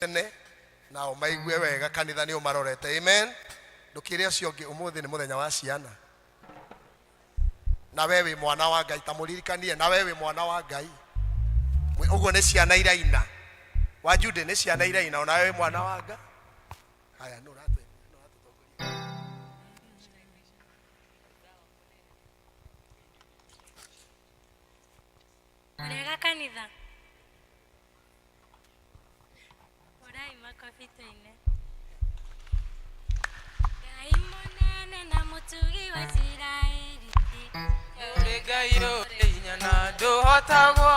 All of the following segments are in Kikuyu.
Tene nao maigue wega kanitha nĩ ũmarorete. Amen. Ndũkĩre ũcio ũngĩ, ũmũthĩ nĩ mũthenya wa ciana, na we wĩ mwana wa Ngai, ta mũririkanie, na we wĩ mwana wa Ngai. Ũguo nĩ ciana iraina wa Jude, nĩ ciana iraina, ona we wĩ mwana wa Ngai. Haya, nũ ũratũtongoria? Mũrĩega kanitha? Hũrai makobi tũine. Ngai mũnene na mũtugi wa Isiraeli. Ũrĩ Ngai ũrĩ hinya na ndũhotagwo.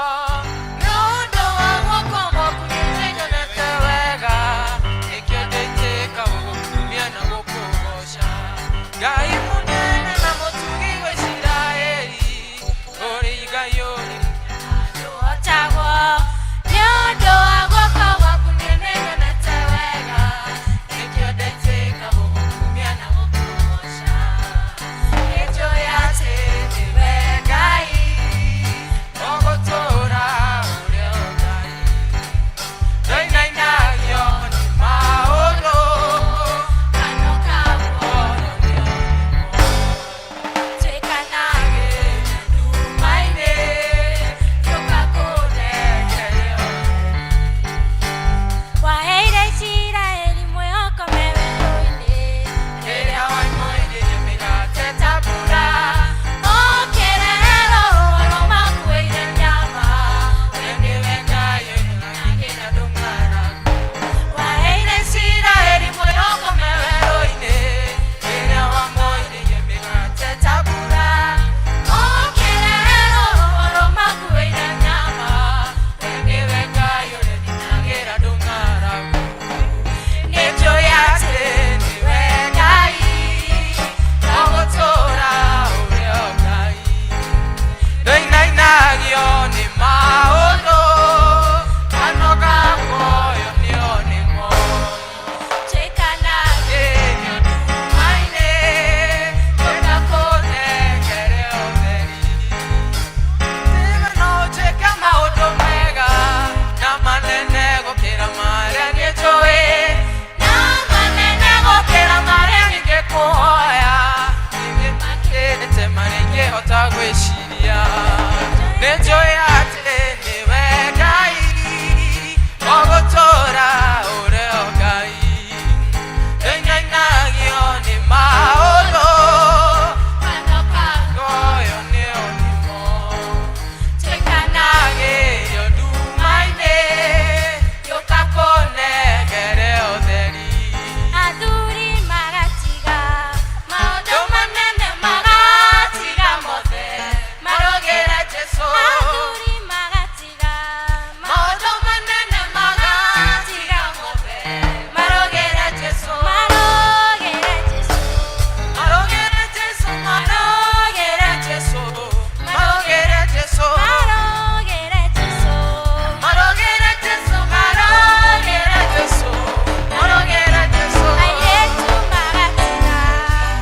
Nĩ ũndũ wa guoko gwaku nĩnjionete wega, nĩkĩo ndĩtĩka gũgũkumia na gũkũgoca. Ngai mũnene na mũtugi wa Isiraeli, ũrĩ Ngai ũrĩ hinya na ndũhotagwo. Nĩ ũndũ wa guoko gwaku nĩnyonete wega, nĩkĩo ndĩtĩka gũgũkumia na gũkũgoca. Nĩnjũĩ atĩ nĩwe Ngai, ũgũtũũra ũrĩ o Ngai. Ndũinainagio nĩ maũndũ, Kanua muoyo nĩ Twĩkanage nduma-inĩ, Gĩũka kũnengere Waheire Isiraeli mwĩhoko me werũ-inĩ. Rĩrĩa waimoiririe mĩgate ta mbura, Ũkĩrehe rũũa makuĩire nyama. We nĩwe Ngai ũnunagĩra ndũng'aragu. Waheire Isiraeli mwĩhoko me werũ-inĩ, rĩrĩa wamoiririe mĩgate ta mbura, Ũkĩrehe rũũa makuĩire nyama. We nĩwe Ngai ũrĩninagĩra ndũng'aragu. Nĩnjũĩ atĩ nĩwe Ngai, ũgũtũũra ũrĩ o Ngai. Ndũinainagio nĩ maũndũ, kanua ka muoyo nĩo nĩmo. Twĩkanage Ĩrio nduma-inĩ, ngwenda kũnengere ũtheri. Tiga no njĩke maũndũ mega na manene gũkĩra marĩa niĩ njũĩ, na manene gũkĩra marĩa ingĩkũhoya, ningĩ makĩrĩte marĩa ingĩhota gwĩciria. Nĩnjũĩ atĩ nĩwe Ngai, ũgũtũũra ũrĩ o Ngai. Ndũinainagio nĩ maũndũ, Kanua ka muoyo nĩo nĩmo. Twĩkanage Nagĩrio nduma-inĩ, gĩũka kũnengere ũtheri. Athuri magatiga maũndũ manene, magatiga mothe, Marogera Jesũ. Athuri magatiga Maũndũ manene magatiga mothe, marogera Jesũ. Marogere Jesũ. Marogera Jesũ, marogera Jesũ, marogera Jesũ. Marogere Jesũ. Marogera Jesũ, marogera Jesũ, marogera Jesũ. Airĩtu magatiga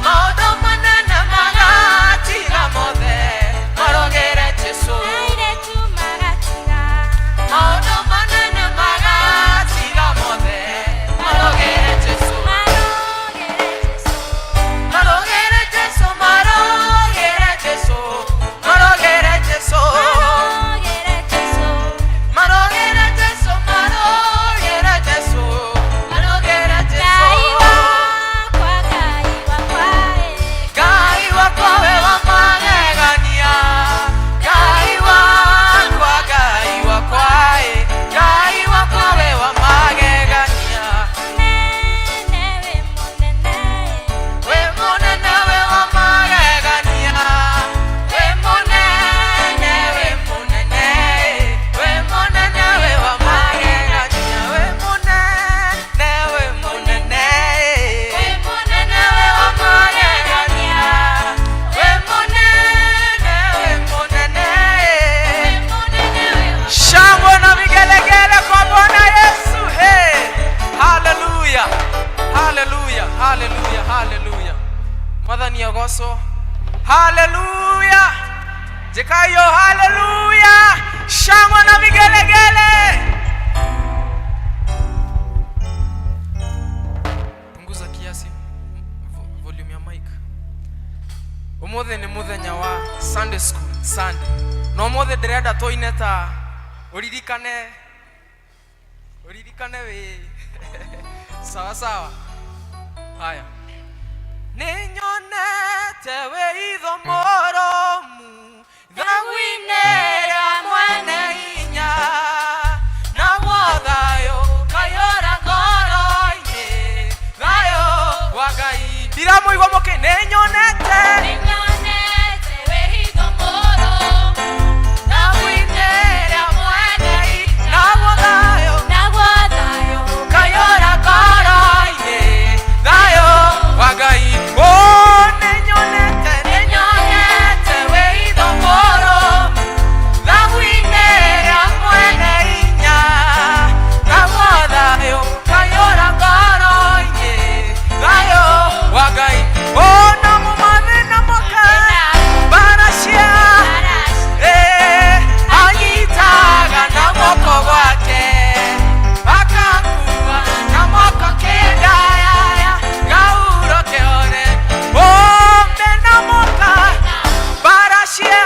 Maũndũ manene magatiga mothe, marogera Jesũ. Airĩtu magatiga Maũndũ manene magatiga mothe, marogera Jesũ. Marogere Jesũ. Marogera Jesũ, marogera Jesũ, marogera Jesũ. Marogere Jesũ. Marogera Jesũ, marogera Jesũ, marogera Jesũ. Ngai wakwa, Ngai wakwa, Ngai wakwa we wa magegania, Ngai wakwa, Ngai wakwa, Ngai wakwa we wa magegania. Mũnene wĩ mũnene. We mũnene we wa magegania, we mũnene, we mũnene, we mũnene we wa magegania, we mũnene, we mũnene, we mũnene we wa magegania, we mũnene, we mũnene. Shangwe na vigelegele kwa Bwana Yesu. Hey, haleluya, haleluya, haleluya, haleluya. Mwathani agocwo. Haleluya, jikayo, haleluya. Shangwe na vigelegele. Umuthi ni muthenya wa Sunday school Sunday. Na umuthi ndirenda tuine ta uririkane uririkane wi sawa sawa. Haya. Ninyonete witho moromu thawinera mwene hinya naguo thayũ kaiyũra ngoro-inĩ thayũ wa Ngai ndiramũigua mũkĩ nĩnyonete Nĩnyonete wĩhitho mũrũmu, thawinera mwene hinya naguo thayũ naguo thayũ kaiyũra ngoro-inĩ thayũ wa Ngai. Oh, nĩnyonete nĩnyonete wĩhitho mũrũmu thawinera mwene hinya naguo thayũ kaiyũra ngoro-inĩ thayũ wa Ngai. Oh, namo mathĩna moka mbara cia anyitaga na guoko gwake akakua na moko kĩndayaya gauro kĩone mena moka mbara cia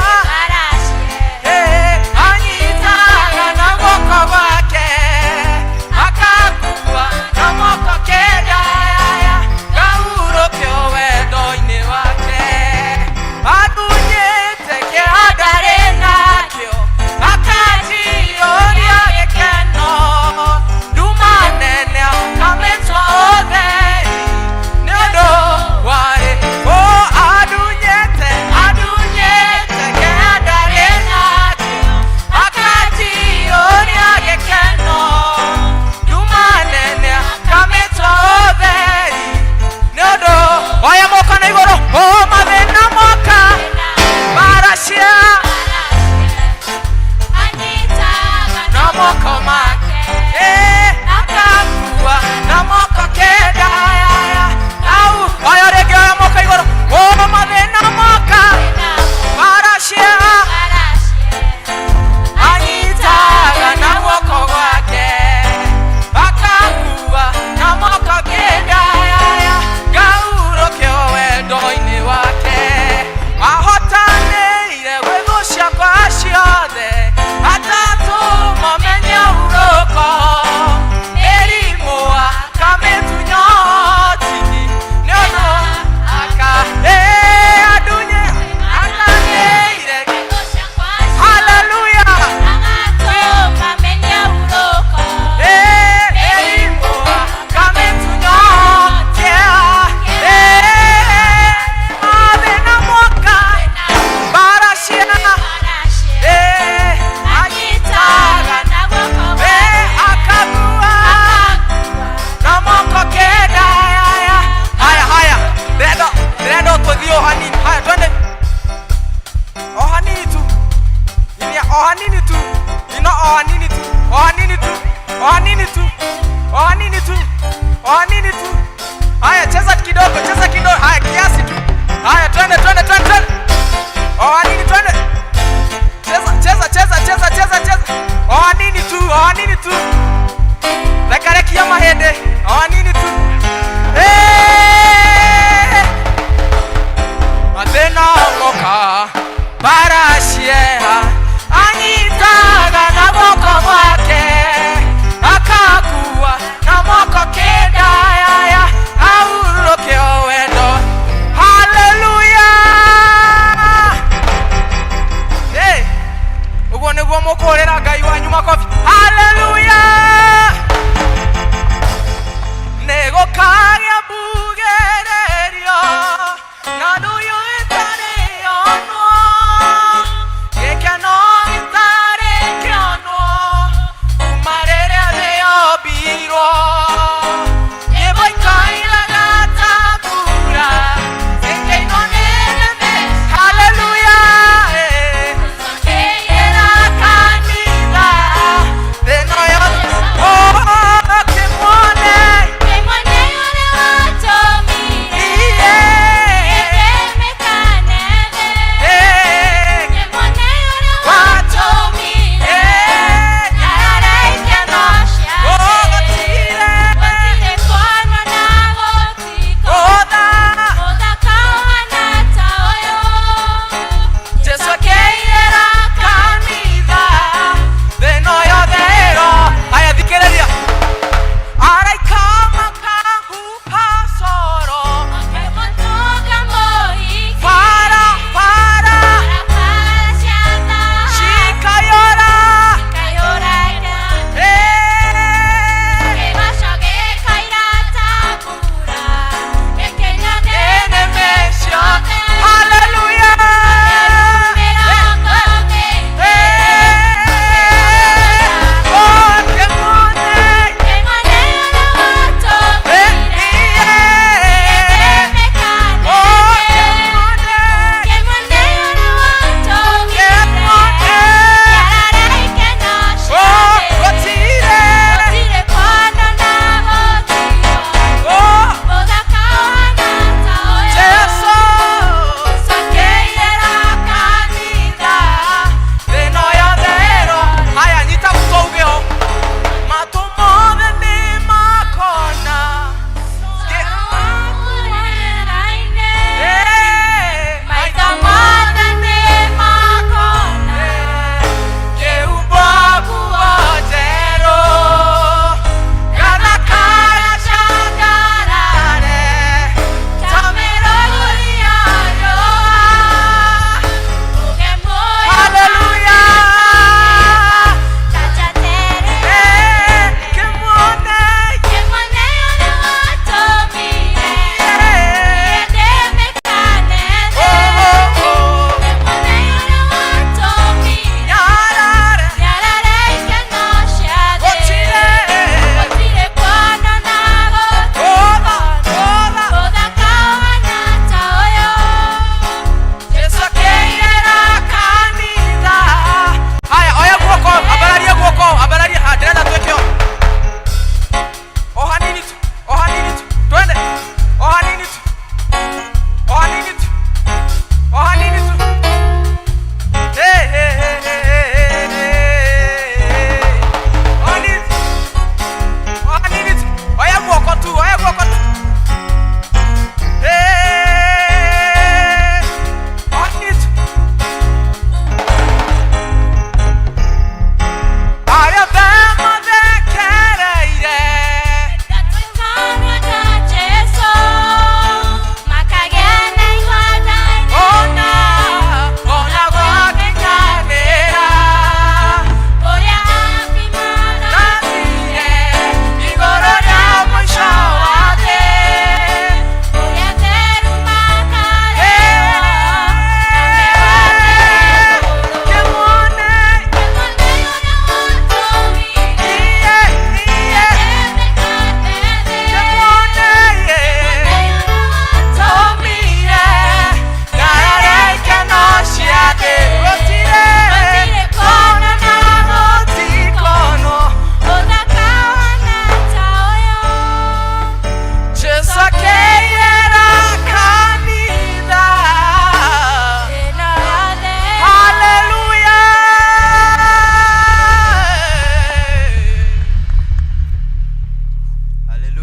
anyitaga na guoko gwake akakua na moko kĩndayaya gauro kĩo wendo-inĩ wake atunyĩte kĩeha ndarĩ nakĩo akanjiyũria gĩkeno nduma nene akamĩtua ũtheri nĩ ũndũ warĩ ũ andunyĩte andunyĩte kĩeha ndarĩ nakĩo akanjiyũria gĩkeno nduma nene akamĩtua ũtheri nĩ ũndũ oya moko na igũrũ o mathĩna moka mbara cia na moko make akakua na moko kĩndayaya au oya rĩngĩ oya moko igũrũ o mathĩna moka mbara cia anyitaga na guoko gwake akakua na moko kĩndayaya ngaurũkio wendo-inĩ wake ahotanĩire gwĩthũ ciakwa ciothe atatũma menye urũko mĩrimũ akamĩtunya ũhoti nĩ ũndũ aka andunye akanĩire. Hallelujah. Ohanini tu ino ohanini tu ohanini tu ohanini tu ohanini tu ohanini tu. Haya, cheza kidogo, cheza kidogo. Haya, kiasi tu. Haya, twende twende twende twende. Ohanini, twende. Cheza cheza cheza cheza cheza cheza. Ohanini tu, ohanini tu. Rekarekia mahĩndĩ. Ohanini tu. Hey! Mathĩna moka mbara cieha anyitaga na guoko gwake akakua na moko kĩndaya.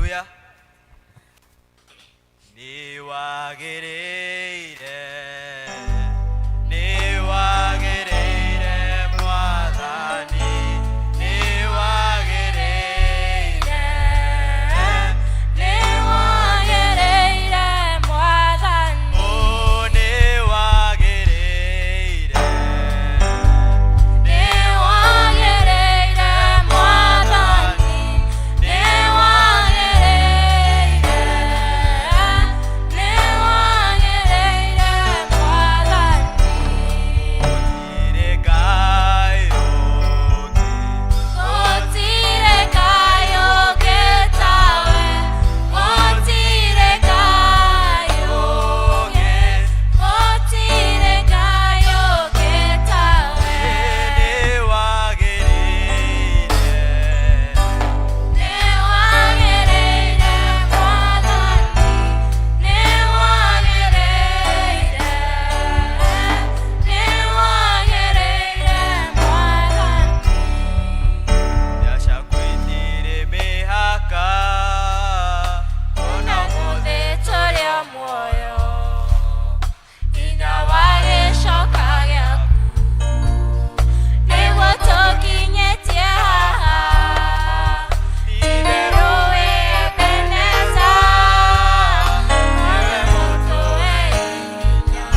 Hallelujah. Nĩwagĩrĩire, nĩwagĩrĩire Mwathani, nĩwagĩrĩire. Nĩwagĩrĩire Mwathani. Oh, nĩwagĩrĩire. Nĩwagĩrĩire Mwathani. Nĩwagĩrĩire. Nĩwagĩrĩire Mwathani. Gũtirĩ Ngai ũngĩ. Gũtirĩ Ngai ũngĩ tawe, gũtirĩ Ngai ũngĩ, gũtirĩ Ngai ũngĩ tawe. Nĩwagĩrĩire. Nĩwagĩrĩire Mwathani, nĩwagĩrĩire, nĩwagĩrĩire Mwathani. Nĩacakwĩtire mĩhaka. Ona ũmũthĩ tũrĩ o muoyo, hinya wa gĩcoka gĩaku nĩguo tũkinyĩtie haha. Itherũ wĩ Ebeneza, nawe mũtũhe hinya.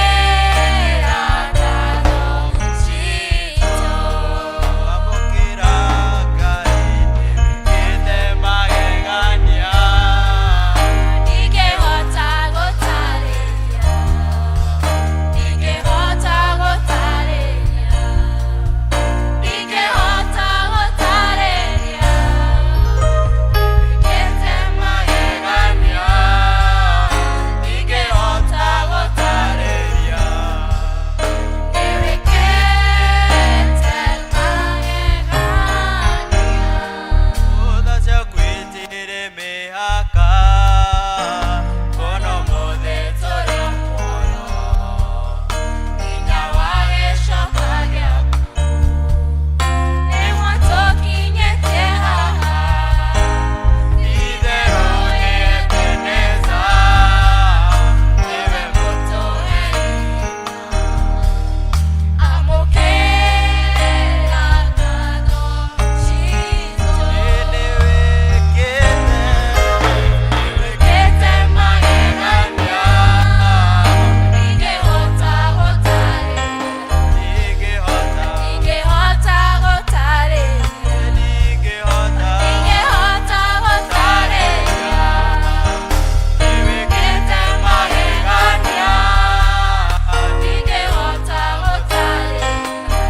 Amũkĩra ngatho citũ. Amũkĩra Ngai nĩwĩkĩte magegania. Ndingĩhota gũtarĩria, ndingĩhota gũtarĩria, ndingĩhota gũtarĩria. Wĩkĩte magegania, ndingĩhota gũtarĩria. Nĩwĩkĩte magegania. Ũthacakwĩtire mĩhaka. Kuona ũmũthĩ Tũrĩ o muoyo, hinya wa gĩcoka gĩaku nĩguo tũkinyĩtie haha. Itherũ nĩ Ebeneza, Nĩwe mũtũhe hinya. Amũkĩra ngatho citũ. Nĩwĩkĩte. Wĩkĩte magegania, ndingĩhota gũtarĩria. Ndingĩhota. Ndingĩhota gũtarĩria, Ndingĩhota. ndingĩhota gũtarĩria. Nĩwĩkĩte magegania. Ndingĩhota gũtarĩria.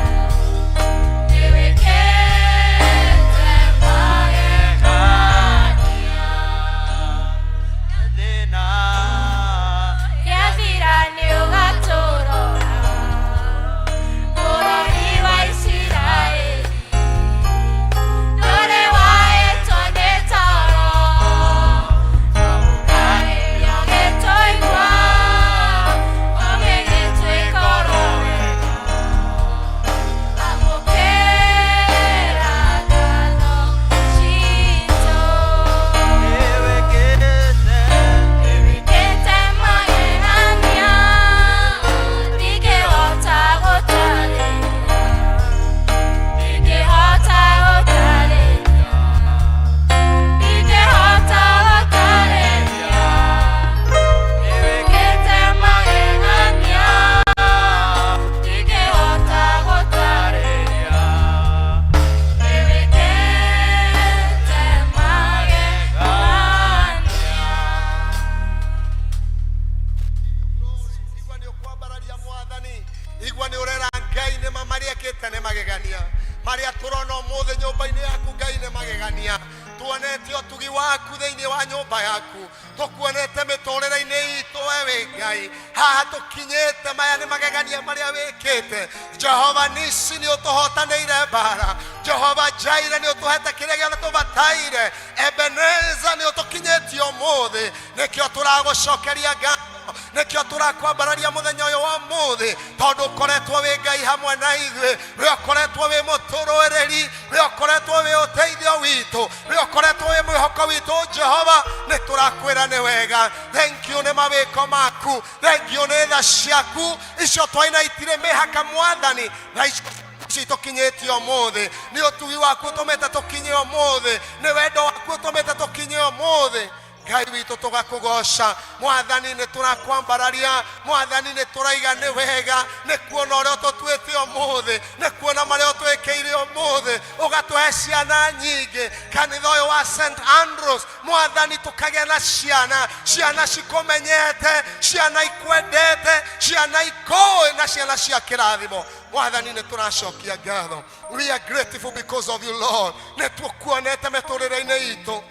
Nĩwĩkĩte magegania. Thĩna. Gĩathira nĩũgatũrora, bũrũri wa Isiraeli. Ndũrĩ waĩtwo nĩ toro, no ũkageria ũgĩtũigua, ũgĩgĩtwĩka oro wega. Amũkĩra ngatho citũ. Nĩwĩkĩte. Nĩwĩkĩte magegania, ndingĩhota gũtarĩria, ndingĩhota gũtarĩria, ndingĩhota gũtarĩria. Nĩwĩkĩte magegania, ndingĩhota gũtarĩria. Nĩwĩkĩte magegania. Igua nĩ ũkwambararia Mwathani, igua nĩ ũrera Ngai nĩma marĩa ekĩte nĩ magegania, marĩa tũrona ũmũthĩ nyũmba-inĩ yaku Ngai nĩ magegania. Tuonete ũtugi waku thĩinĩ wa nyũmba yaku, tũkuonete mĩtũrĩre-inĩ itũ we wĩ Ngai. Haha tũkinyĩte, maya nĩ magegania marĩa wĩkĩte. Jehova Nisi, nĩ ũtũhotanĩire mbara. Jehova Jaire, nĩ ũtũhete kĩrĩa gĩothe tũbataire. Ebeneza, nĩ ũtũkinyĩtie ũmũthĩ, nĩkĩo tũragũcokeria ngatho, nĩkĩo tũrakwambararia mũthenya ũyũ wa ũmũthĩ, tondũ ũkoretwo wĩ Ngai hamwe na ithuĩ, we ũkoretwo wĩ mũtũrũĩrĩri, we ũkoretwo wĩ ũteithio witũ. witũ, we ũkoretwo wĩ mwĩhoko witũ Jehova, nĩ tũrakwĩra nĩ wega. Thank you nĩ mawĩko maku, thank you nĩ tha ciaku icio twaina itirĩ mĩhaka Mwathani, na icio citũkinyĩtie ũmũthĩ. Nĩ ũtugi waku ũtũmĩte tũkinye ũmũthĩ, nĩ wendo waku ũtũmĩte tũkinye ũmũthĩ. Ngai witũ tũgakũgoca Mwathani, nĩ tũrakwambararia Mwathani, nĩ tũraiga nĩ wega, nĩ kuona ũrĩa ũtũtuĩte ũmũthĩ, nĩ kuona marĩa ũtwĩkĩire ũmũthĩ, ũgatũhe ciana nyingĩ kanitha ũyũ wa St Andrews Mwathani, tũkagĩa na ciana, ciana cikũmenyete, ciana ikwendete, ciana ikũĩ na ciana cia kĩrathimo. Mwathani, nĩ tũracokia ngatho. We are grateful because of you, Lord. Nĩ tũkuonete mĩtũrĩre-inĩ itũ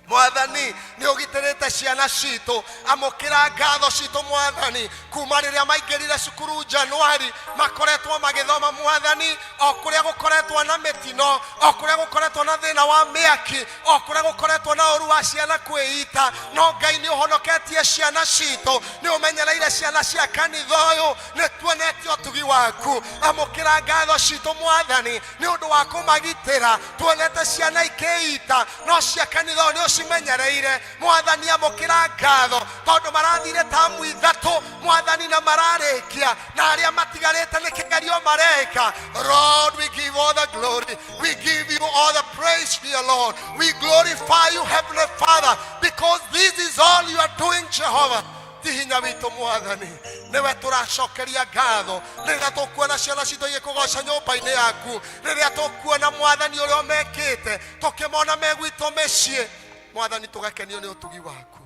Mwathani, nĩ ũgitĩrĩte ciana citũ. Amũkĩra ngatho citũ Mwathani, kuma rĩrĩa maingĩrire cukuru Januari makoretwo magĩthoma Mwathani, o kũrĩa gũkoretwo na mĩtino, o kũrĩa gũkoretwo na thĩna wa mĩaki, o kũrĩa gũkoretwo na ũru wa ciana kwĩita, no Ngai nĩ ũhonoketie ciana citũ, nĩ ũmenyereire ciana cia kanitha ũyũ, nĩ tuonete ũtugi waku. Amũkĩra ngatho citũ Mwathani, nĩ ũndũ wa kũmagitĩra. Tuonete ciana ikĩita, no cia kanitha ũyũ nĩ ũcimenyereire Mwathani. Amũkĩra ngatho tondũ marathire tamu ithatũ Mwathani na mararĩkia, na arĩa matigarĩte nĩ kĩgerio mareka. Lord, we give all the glory, we give you all the praise, dear Lord. We glorify you, Heavenly Father, because this is all you are doing, Jehovah. Ti hinya witũ Mwathani, nĩwe tũracokeria ngatho rĩrĩa tũkuona ciana citũ igĩkũgoca nyũmba-inĩ yaku, rĩrĩa tũkuona Mwathani ũrĩa ũmekĩte, tũkĩmona me gwitũ mĩciĩ Mwathani, tũgakenio nĩ ũtugi waku.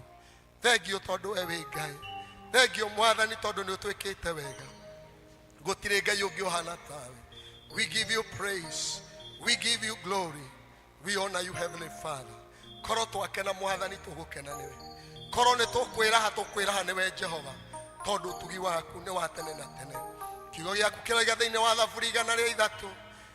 Thengiũ tondũ we wĩ Ngai. Thengiũ Mwathani tondũ nĩ ũtwĩkĩte wega, gũtirĩ Ngai ũngĩ ũhana tawe. We give you praise, we give you glory, we honor you, Heavenly Father. Korwo twakena Mwathani, tũgũkena nĩwe. Korwo nĩ tũkwĩraha, tũkwĩraha nĩwe Jehova, tondũ ũtugi waku nĩ wa tene na tene. Kiugo gĩaku kĩroiga thĩinĩ wa Thaburi 103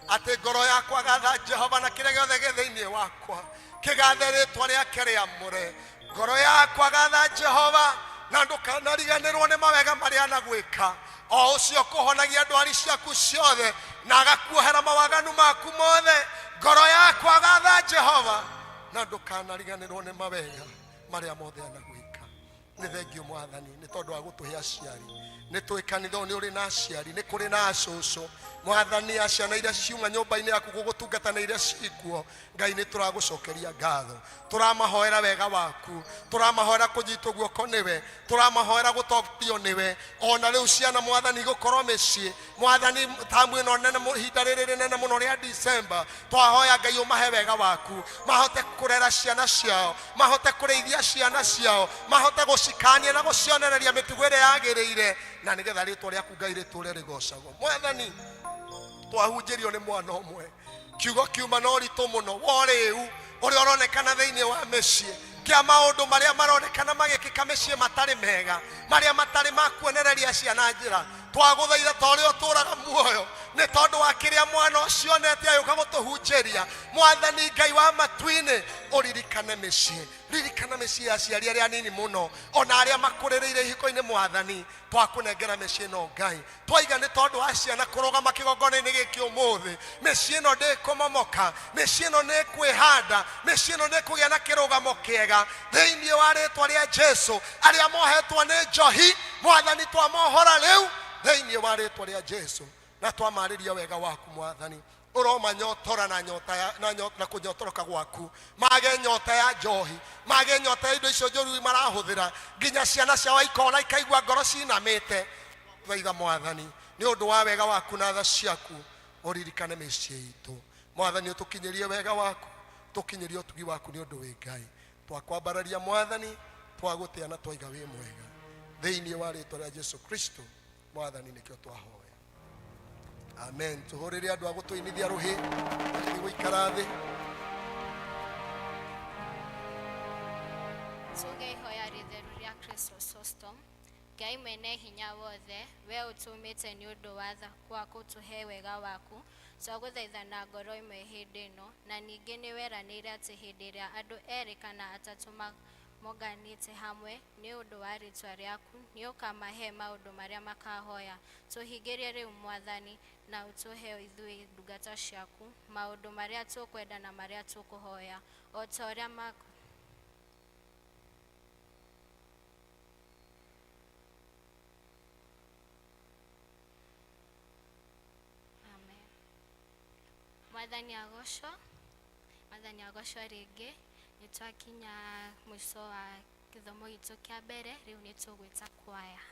atĩ ngoro yakwa gatha Jehova, na kĩrĩa gĩothe gĩ thĩinĩ wakwa kĩgathe rĩtwa rĩake rĩamũre. Ngoro yakwa gatha Jehova, na ndũkanariganĩrwo nĩ mawega marĩa anagwĩka, o ũcio kũhonagia ndwari ciaku ciothe na agakuohera mawaganu maku mothe. Ngoro yakwa gatha Jehova, na ndũkanariganĩrwo nĩ mawega marĩa mothe anagwĩka. Nĩ thengio Mwathani nĩ tondũ wa gũtũhe aciari. Nĩ tũĩ kanitha ũyũ nĩ ũrĩ na aciari, nĩ kũrĩ na acũcũ Mwathani, a ciana iria ciuma nyũmba-inĩ yaku gũgũtungata na iria cikuo. Ngai, nĩ tũragũcokeria ngatho, tũramahoera wega waku, tũramahoera kũnyitwo guoko nĩwe, tũramahoera gũtongorio nĩwe. Ona rĩu ciana Mwathani igũkorwo mĩciĩ Mwathani tamu ĩno nene ihinda rĩrĩ rĩnene mũno rĩa Disemba, twahoya Ngai ũmahe wega waku, mahote kũrera ciana ciao, mahote kũrĩithia ciana ciao, mahote gũcikania na gũcionereria mĩtugo ĩrĩa yagĩrĩire, na nĩgetha rĩtwa rĩaku Ngai rĩtũre rĩgocagwo. Mwathani, twahunjĩrio nĩ mwana ũmwe kiugo kiuma na ũritũ mũno wa ũrĩu ũrĩa ũronekana thĩinĩ wa mĩciĩ, kĩa maũndũ marĩa maronekana magĩkĩka mĩciĩ matarĩ mega, marĩa matarĩ ma kuonereria ciana njĩra. Twagũthaitha ta ũrĩa ũtũraga muoyo, nĩ tondũ wa kĩrĩa mwana ũcio onete agĩũka gũtũhunjĩria, Mwathani Ngai wa matu-inĩ, ũririkane mĩciĩ, ririkana mĩciĩ ya aciari arĩa anini mũno ona arĩa makũrĩrĩire ihiko-inĩ. Mwathani, twakũnengera mĩciĩ ĩno Ngai, twaiga nĩ tondũ wa ciana kũrũgama kĩgongona-inĩ gĩkĩ ũmũthĩ, mĩciĩ ĩno ndĩkũmomoka, mĩciĩ ĩno nĩ kwĩhanda, mĩciĩ ĩno nĩ kũgĩa na kĩrũgamo kĩega thĩinĩ wa rĩtwa rĩa Jesu. Arĩa mohetwo nĩ njohi Mwathani, twamohora rĩu thĩinĩ wa rĩtwa rĩa Jesu, na twamarĩria wega waku Mwathani, ũromanyotora na nyota ya, na, na kũnyotoroka gwaku, mage nyota ya njohi, mage nyota ya indo icio njũru marahũthĩra, nginya ciana ciao ikona ikaigua ngoro cinamĩte. Thaitha Mwathani, nĩ ũndũ wa wega waku na tha ciaku, ũririkane mĩciĩ itũ Mwathani, ũtũkinyĩrie wega waku, tũkinyĩrie ũtugi waku, nĩ ũndũ wĩ Ngai. Twakwambararia Mwathani, twagũtĩa na twaiga wĩ mwega thĩinĩ wa rĩtwa rĩa Jesu Kristo Mwathani, nĩkĩo twahoya, amen. Tũhũrĩre andũ a gũtũinithia rũhĩ tũgĩthiĩ gũikara thĩ. Tuge ihoya rĩtheru rĩa Chrysostom. Ngai mwene hinya wothe, we ũtũmĩte nĩ ũndũ wa tha kwa kũtũhe wega waku, twagũthaitha na ngoro ĩmwe hĩndĩ ĩno, na ningĩ nĩ weranĩire atĩ hĩndĩ ĩrĩa andũ erĩ kana atatũ Monganĩte hamwe nĩ ũndũ wa rĩtwa rĩaku, nĩ ũkamahe maũndũ marĩa makahoya. Tũhingĩrie rĩu Mwathani, na ũtũhe ithuĩ ndungata ciaku maũndũ marĩa tũkwenda na marĩa tũkũhoya, o ta ũrĩa Amen. Mwathani agocwo, Mwathani agocwo rĩngĩ. Nĩ twakinya mũico wa gĩthomo gitũ kĩa mbere, rĩu nĩ tũgwĩta kwaya.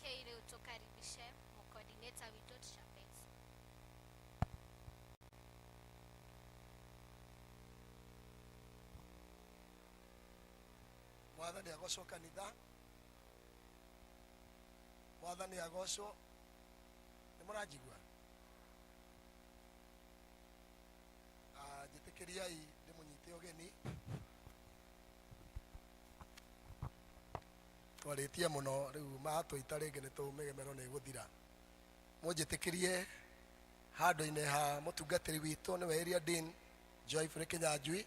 Rekei rĩu tũkaribishe mũcoordinator witũ Teacher Betsy. Mwathani agocwo kanitha, mwathani agocwo. Nĩ mũranjigua? Njĩtĩkĩriai ndĩmũnyite ũgeni. Twarĩtie mũno rĩu matũita rĩngĩ nĩ tũmĩgemero nĩ ĩgũthira. Mũnjĩtĩkĩrie handũ-inĩ ha mũtungatĩri witũ nĩwe area dean Joyfrey Kinyanjui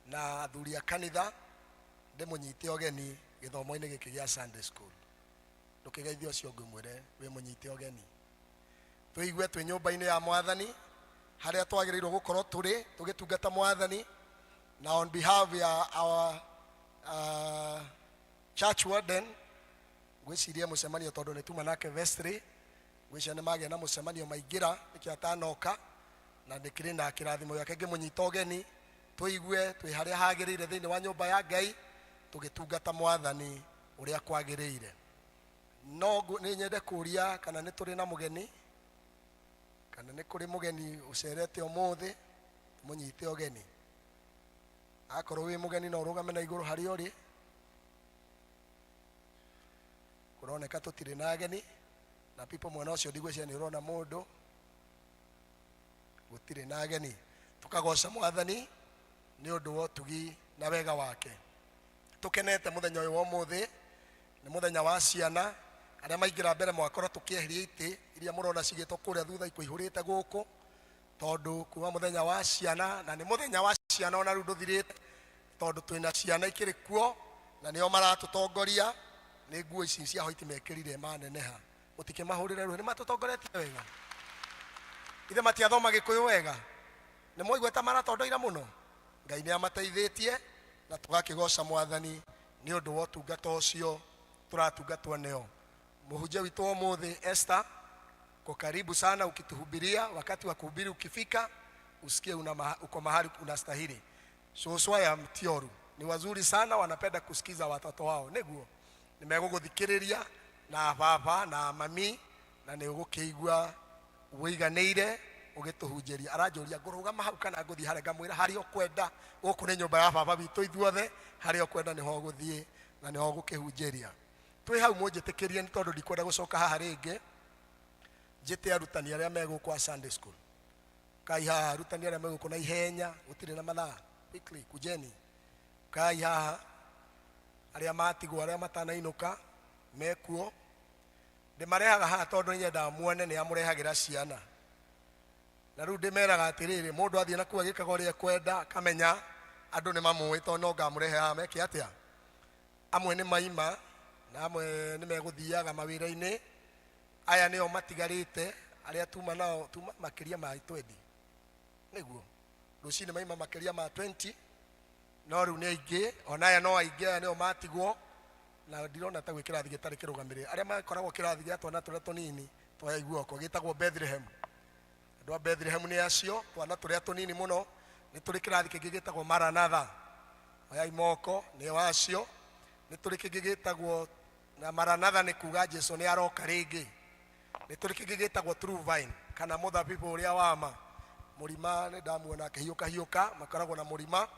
na athuri a kanitha, ndĩmũnyite ũgeni gĩthomo-inĩ gĩkĩ gĩa Sunday school. Ndũkĩgeithie ũcio ũngĩ ũmwĩre wĩ mũnyite ũgeni. Tũigue twĩ nyũmba-inĩ ya mwathani harĩa twagĩrĩirwo gũkorwo tũrĩ tũgĩtungata mwathani, na on behalf ya our church warden, ngwĩciria mũcemanio tondũ nĩ tuma nake vestry, ngwĩciria nĩ magĩa na mũcemanio maingĩra nĩkĩo atanoka, na ndĩkĩrĩ na kĩrathimo gĩake ngĩmũnyita ũgeni tũigue twĩ harĩa hagĩrĩire thĩinĩ wa nyũmba ya Ngai tũgĩtungata mwathani ũrĩa kwagĩrĩire. No nĩ nyende kũria kana nĩ tũrĩ na mũgeni, kana nĩ kũrĩ mũgeni ũcerete ũmũthĩ, mũnyite ũgeni. Akorwo wĩ mũgeni no ũrũgame na igũrũ harĩa ũrĩ. Kũroneka tũtirĩ na ageni, na people mwena ũcio ndigwĩciria nĩ ũrona mũndũ. Gũtirĩ na ageni. Tũkagoca mwathani nĩ ũndũ wa ũtugi na wega wake. Tũkenete mũthenya ũyũ wa ũmũthĩ, nĩ mũthenya wa ciana. Arĩa maingĩra mbere mwakorwo tũkĩeheria itĩ iria mũrona cigĩtwo kũrĩa thutha ikũihũrĩte gũkũ, tondũ kuma mũthenya wa ciana, na nĩ mũthenya wa ciana ona rĩu ndũthirĩte, tondũ twĩna ciana ikĩrĩ kuo na nĩo maratũtongoria. Nĩ nguo ici cia hoiti mekĩrire maneneha, mũtikĩmahũrĩre rũhĩ, nĩ matũtongoretie wega. Ithe matiathoma gĩkũyũ wega, nĩ mwaigua ta maratondoira mũno. Ngai nĩ amateithĩtie na tũgakĩgoca mwathani nĩ ũndũ wa ũtungata ũcio tũratungatwo nĩo. Mũhunjia witũ wa ũmũthĩ Esther, uko karibu sana ukituhubiria. Wakati wa kuhubiri ukifika, usikie uko mahali unastahili. Cũcũ aya mtioru ni wazuri sana, wanapenda kusikiza watoto wao. Nĩguo nĩmegũgũthikĩrĩria na baba na mami, na nĩ ũgũkĩigua wĩiganĩire ũgĩtũhunjĩria. Aranjũria ngũrũgama hau kana ngũthiĩ harĩa, ngamwĩra harĩa ũkwenda. Gũkũ nĩ nyũmba ya baba witũ ithuothe, harĩa ũkwenda nĩho ũgũthiĩ na nĩho ũgũkĩhunjĩria. Twĩ hau mũnjĩtĩkĩrie, nĩ tondũ ndikwenda gũcoka haha rĩngĩ, njĩte arutani arĩa me gũkũ a Sunday school. Kai haha arutani arĩa me gũkũ na ihenya, gũtirĩ na mathaa, quickly kujeni. Kai haha arĩa matigwo, arĩa matanainũka mekuo. Ndĩmarehaga haha tondũ nĩnyendaga muone nĩ amũrehagĩra ciana. Na rĩu ndĩmeraga atĩrĩrĩ, mũndũ athiĩ na kũu agĩkaga ũrĩa ekwenda, akamenya andũ nĩ mamũĩ, tondũ no ngamũrehe haha meke atĩa. Amwe nĩ maima na amwe nĩ megũthiaga mawĩra-inĩ. Aya nĩo matigarĩte arĩa tuma nao, tuma makĩria ma 20. Nĩguo rũcinĩ maima makĩria ma 20, no rĩu nĩ aingĩ, ona aya no aingĩ, aya nĩo matigwo. Na ndirona ta gwĩ kĩrathi gĩtarĩ kĩrũgamĩrĩre. Arĩa makoragwo kĩrathi gĩa twana tũrĩa tũnini twoya iguoko, gĩtagwo Bethlehem. Andũ a Bethlehem nĩ acio twana tũrĩa tũnini mũno. Nĩ tũrĩ kĩrathi kĩngĩ gĩtagwo Maranatha, oyai moko, nĩo acio. Nĩ tũrĩ kĩngĩ gĩtagwo na Maranatha nĩ kuga Jesu nĩ aroka rĩngĩ. Nĩ tũrĩ kĩngĩ gĩtagwo True Vine kana mũthabibũ ũrĩa wa ma. Mũrima nĩ ndamuona akĩhiũka hiũka, makoragwo na mũrima.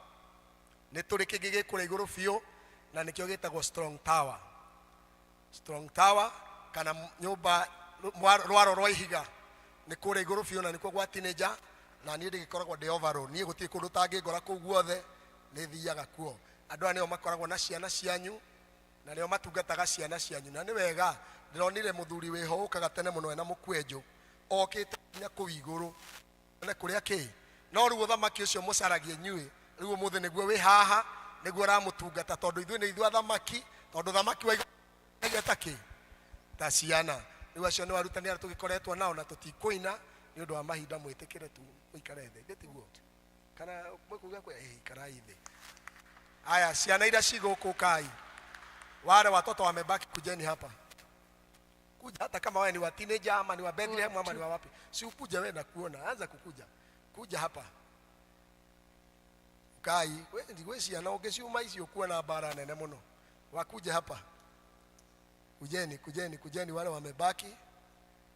Nĩ tũrĩ kĩngĩ gĩkũrĩa igũrũ biũ na nĩkĩo gĩtagwo Strong Tower. Strong Tower kana nyũmba rwaro rwa ihiga nĩ kũrĩa igũrũ biũ, na nĩkuo gwa teenager. Na niĩ ndĩgĩkoragwo ndĩ overall, niĩ gũtirĩ kũndũ ũtangĩngora kũu guothe, nĩ thiaga kuo. Andũ aya nĩo makoragwo na ciana cianyu na nĩo matungataga ciana cianyu. Na nĩ wega ndĩronire mũthuri wĩho ũkaga tene mũno ena mũkwenjũ, okĩte nginya kũu igũrũ one kũrĩa kĩ. No rĩu ũthamaki ũcio mũcaragie inyuĩ rĩu ũmũthĩ nĩguo wĩ haha, nĩguo ũramũtungata, tondũ ithuĩ nĩ ithuĩ athamaki, tondũ thamaki wa igũrũ ta kĩ ta ciana. Rĩu acio nĩ arutani arĩa tũgĩkoretwo nao, na tũtikũina nĩ ũndũ wa mahinda, mwĩtĩkĩre tu mũikare thĩ, githĩ tiguo? Kana mwĩkuga kwĩ ikarai thĩ. Aya ciana iria ci gũkũ, kai wale watoto wamebaki, kujeni hapa. Kuja hata kama wewe ni wa teenager ama ni wa Bethlehem ama ni wa wapi, si ukuje wewe na kuona, anza kukuja, kuja hapa. Kai we ndigwe ciana ũngĩciuma icio kuona mbara nene mũno. Wakuja hapa. Kujeni, kujeni, kujeni wale wamebaki.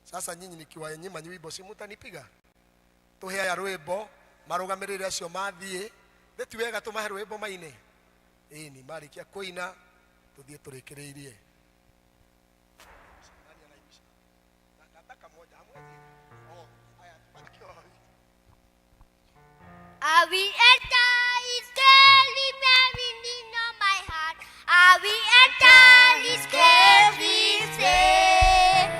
Sasa nyinyi nikiwanyima nyimbo si mutanipiga? Tuhe aya rwimbo marugamirire acio mathie. Nĩ ti wega tumahe rwimbo maine? Ĩni, marĩkia kũina tuthiĩ tũrĩkĩrĩirie. Nani anaimbisha? Nataka moja, hamwezi? Oh, haya, tubaki wawili. I will enter his gate with merriment in my heart. I will enter his gate with praise.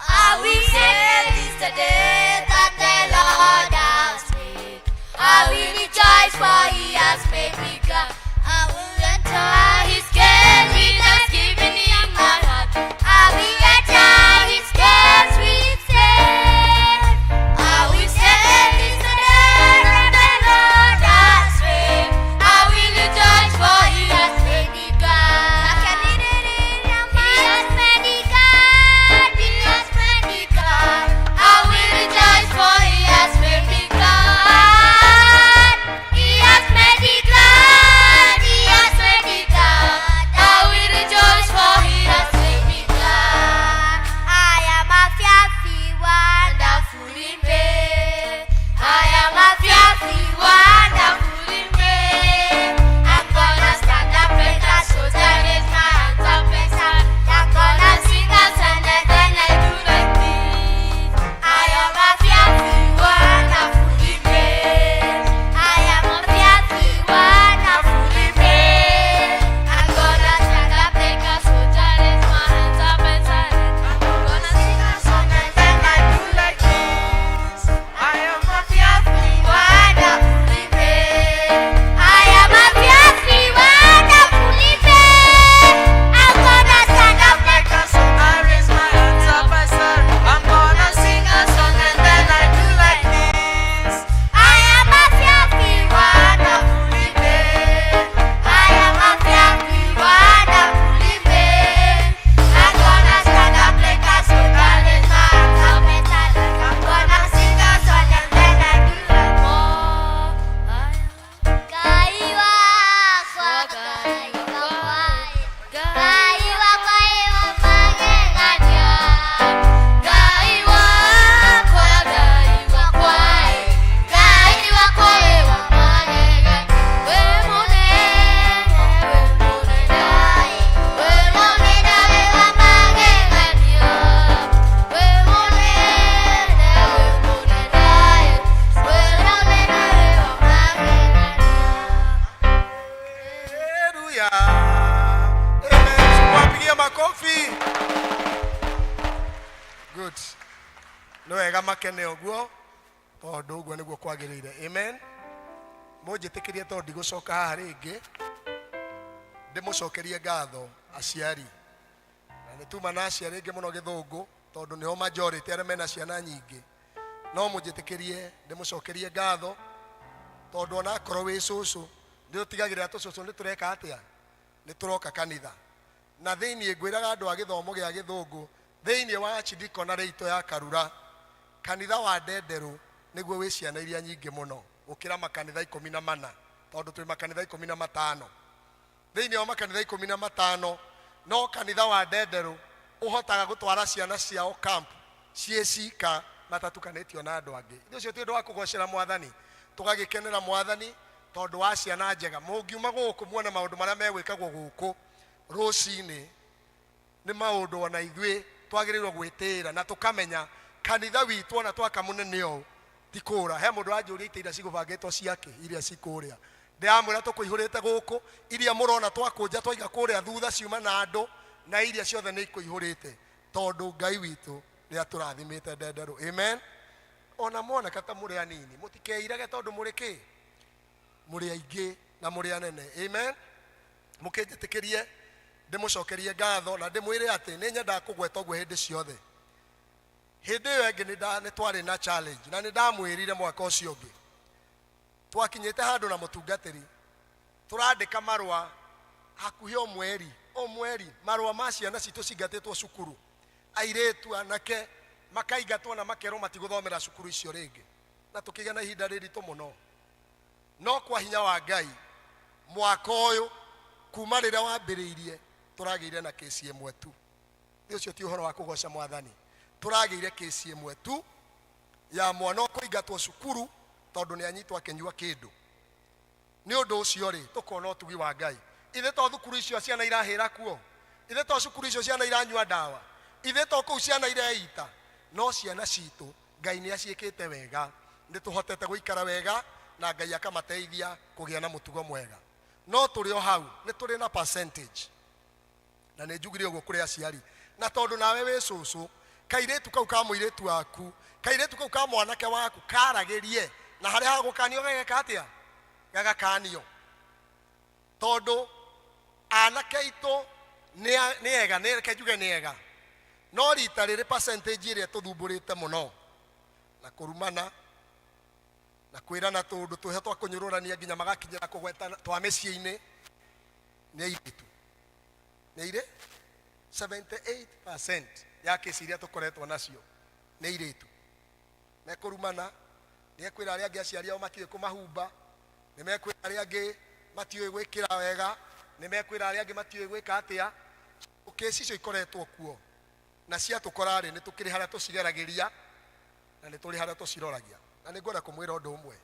I will say this the day that the Lord has made. I will rejoice, for he has made me glad. I will enter his gate with thanksgiving in my heart. I will enter his gates with praise. I will say this the day that the Lord has made. I will rejoice, for he has made me glad. He has made me glad. He has made me glad. I will rejoice, for he has made me glad. He has made me glad. He has made me glad. I will rejoice, for he has made me glad. I am a fearfully wonderfully made. I am a fearfully wonderfully made. I'm gonna stand up and a soldier, raise my hands up and shout. I'm gonna sing a song and then I do like this. I am a fearfully wonderfully made. I am a fearfully wonderfully made. I'm gonna stand up like a soldier, raise my hands up and shout. I'm gonna sing a song and then I do like this. I am a fearfully Wonderfully made. I am a fearfully wonderfully made. I'm gonna stand up like a soldier. I raise my hands up, I said, I'm gonna sing a song and then I do like this. I am a fearfully wonderfully made. I am a fearfully wonderfully made. I'm gonna stand up like a soldier, raise my hands up and shout. I'm gonna sing a song and then I do like more. Ngai wakwa, Ngai wakwa, Ngai wakwa wa magegania. Ngai wakwa, Ngai wakwa, Ngai wakwa wa magegania. We munene, we munene, we munene wa magegania. We munene, we munene, we munene wa magegania. Haleluya. Amen. Wapigie makofi. Good. Nĩ wega makene ũguo tondũ ũguo nĩguo kwagĩrĩire. Amen. Mũnjĩtĩkĩrie tondũ ndigũcoka haha rĩngĩ, ndĩmũcokerie ngatho aciari, na nĩ tuma na aciari aingĩ mũno Gĩthũngũ tondũ nĩho majority arĩa mena ciana nyingĩ, no mũnjĩtĩkĩrie ndĩmũcokerie ngatho tondũ ona akorwo wĩ cũcũ, nĩ ũtigagĩrĩra tũcũcũ nĩ tũreka atĩa, nĩ tũroka kanitha. Na thĩinĩ ngwĩraga andũ a gĩthomo gĩa Gĩthũngũ, thĩinĩ wa archidiaconate itũ ya Karura, kanitha wa Ndenderũ nĩguo wĩ ciana iria nyingĩ mũno gũkĩra makanitha 14, tondũ twĩ makanitha 15. Thĩinĩ wa makanitha 15, no kanitha wa Ndenderũ ũhotaga gũtwara ciana ciao camp ciĩ cika matatukanĩtio na andũ angĩ. Ithuĩ ũcio ti ũndũ wa kũgocera Mwathani, tũgagĩkenera Mwathani tondũ wa ciana njega? Mũngiuma gũkũ muone maũndũ marĩa megwĩkagwo gũkũ rũcinĩ, nĩ maũndũ ona ithuĩ twagĩrĩirwo gwĩtĩĩra na tũkamenya kanitha witũ ona twaka mũnene ũũ ti kũra. He mũndũ wanjũria itĩ iria cigũbangĩtwo ciake iria cikũrĩa, ndĩramwĩra tũkũihũrĩte gũkũ. Iria mũrona twakũnja twaiga kũrĩa thutha ciuma na andũ, na iria ciothe nĩ ikũihũrĩte tondũ Ngai witũ nĩ atũrathimĩte Ndenderũ. Amen. Ona moneka ta mũrĩ anini, mũtikeirage tondũ mũrĩ kĩ, mũrĩ aingĩ na mũrĩ anene. Amen. Mũkĩnjĩtĩkĩrie ndĩmũcokerie ngatho na ndĩmwĩre atĩ nĩ nyendaga kũgweta ũguo hĩndĩ ciothe. Hĩndĩ ĩyo ĩngĩ nĩ twarĩ na challenge, na nĩ ndamwĩrire mwaka ũcio ũngĩ twakinyĩte handũ na mũtungatĩri tũrandĩka marũa hakuhĩ o mweri o mweri, marũa ma ciana citũ cingatĩtwo cukuru, airĩtu anake makaingatwo na makerwo matigũthomera cukuru icio rĩngĩ, na tũkĩgĩa na ihinda rĩritũ mũno. No kwa hinya wa Ngai, mwaka ũyũ kuma rĩrĩa wambĩrĩirie tũragĩire na kĩci ĩmwe tu. Nĩ ũcio ti ũhoro wa kũgoca mwathani. Tũragĩire kĩci ĩmwe tu ya mwana ũkũingatwo cukuru tondũ nĩ anyitwo akĩnyua kĩndũ. Nĩ ũndũ ũcio rĩ, tũkona ũtugi wa Ngai. Ithe to thukuru icio ciana irahĩra kuo, ithe to cukuru icio ciana iranyua ndawa, ithe to kũu ciana ireita, no ciana citũ Ngai nĩ aciĩkĩte wega, nĩ tũhotete gũikara wega na Ngai akamateithia kũgĩa na mũtugo mwega. No tũrĩ o hau nĩ tũrĩ na percentage, na nĩ njugire ũguo kũrĩ aciari, na tondũ nawe wĩ cũcũ, kairĩtu kau ka mũirĩtu waku, kairĩtu kau ka mwanake waku karagĩrie, na harĩa hagũkanio gageka atĩa? Gagakanio. Tondũ anake aitũ nĩ ega, nĩ reke njuge nĩ ega, no rita rĩrĩ percentage ĩrĩa tũthumbũrĩte mũno na kũrumana na kwĩrana tũũndũ twĩho twa kũnyũrũrania nginya magakinyĩra kũgweta twa mĩciĩ-inĩ nĩ airĩtu. Nĩ airĩ 78% ya kĩci iria tũkoretwo nacio nĩ airĩtu. Mekũrumana, nĩ ekwĩra arĩa angĩ aciari ao matiũĩ kũmahumba, nĩ mekwĩra arĩa angĩ matiũĩ gwĩkĩra wega, nĩ mekwĩra arĩa angĩ matiũĩ gwĩka atĩa. Kĩci icio ikoretwo kuo na ciatũkora rĩ, nĩ tũkĩrĩ harĩa tũcigeragĩria na nĩ tũrĩ harĩa tũciroragia. Na nĩ ngwenda kũmwĩra ũndũ ũmwe,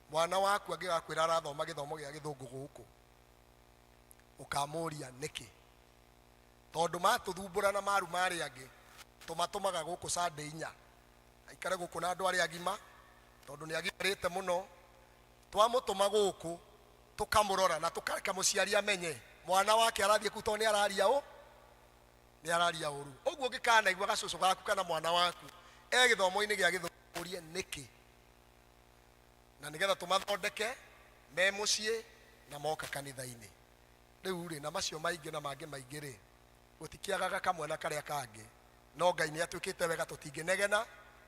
mwana waku angĩgakwĩra arathoma gĩthomo gĩa gĩthũngũ gũkũ, ũkamũria nĩkĩ? Tondũ matũthumbũra na maru marĩa angĩ, tũmatũmaga gũkũ Sunday inya, aikare gũkũ na andũ arĩa agima, tondũ nĩ agimarĩte mũno. Twamũtũma gũkũ tũkamũrora na tũkareka mũciari amenye mwana wake arathiĩ kũu tondũ nĩ araria ũ, nĩ araria ũru. Ũguo ũngĩkanaigua gacũcũ gaku kana mwana waku e gĩthomo-inĩ gĩa gĩthũngũ, ũrie nĩkĩ, na nĩgetha tũmathondeke me mũciĩ na moka kanitha-inĩ. Rĩu rĩ, na macio maingĩ na mangĩ maingĩ rĩ, gũtikĩagaga kamwe na karĩa kangĩ, no Ngai nĩ atuĩkĩte wega, tũtingĩnegena,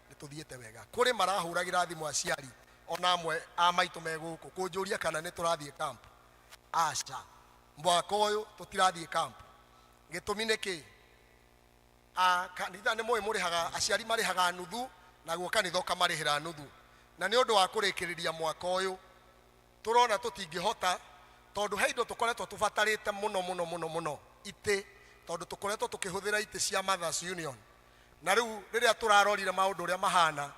nĩ tũthiĩte wega. Kũrĩ marahũragĩra thimũ aciari ona amwe a maitũ me gũkũ kũnjũria kana nĩ tũrathiĩ camp. Aca, mwaka ũyũ tũtirathiĩ camp. Gĩtũmi nĩ kĩ? Kanitha nĩ mũĩ mũrĩhaga, aciari marĩhaga nuthu, naguo kanitha ũkamarĩhĩra nuthu. Na nĩ ũndũ wa kũrĩkĩrĩria mwaka ũyũ tũrona tũtingĩhota, tondũ he indo tũkoretwo tũbatarĩte mũno mũno mũno mũno itĩ, tondũ tũkoretwo tũkĩhũthĩra itĩ cia Mothers Union. Na rĩu rĩrĩa tũrarorire maũndũ ũrĩa mahana,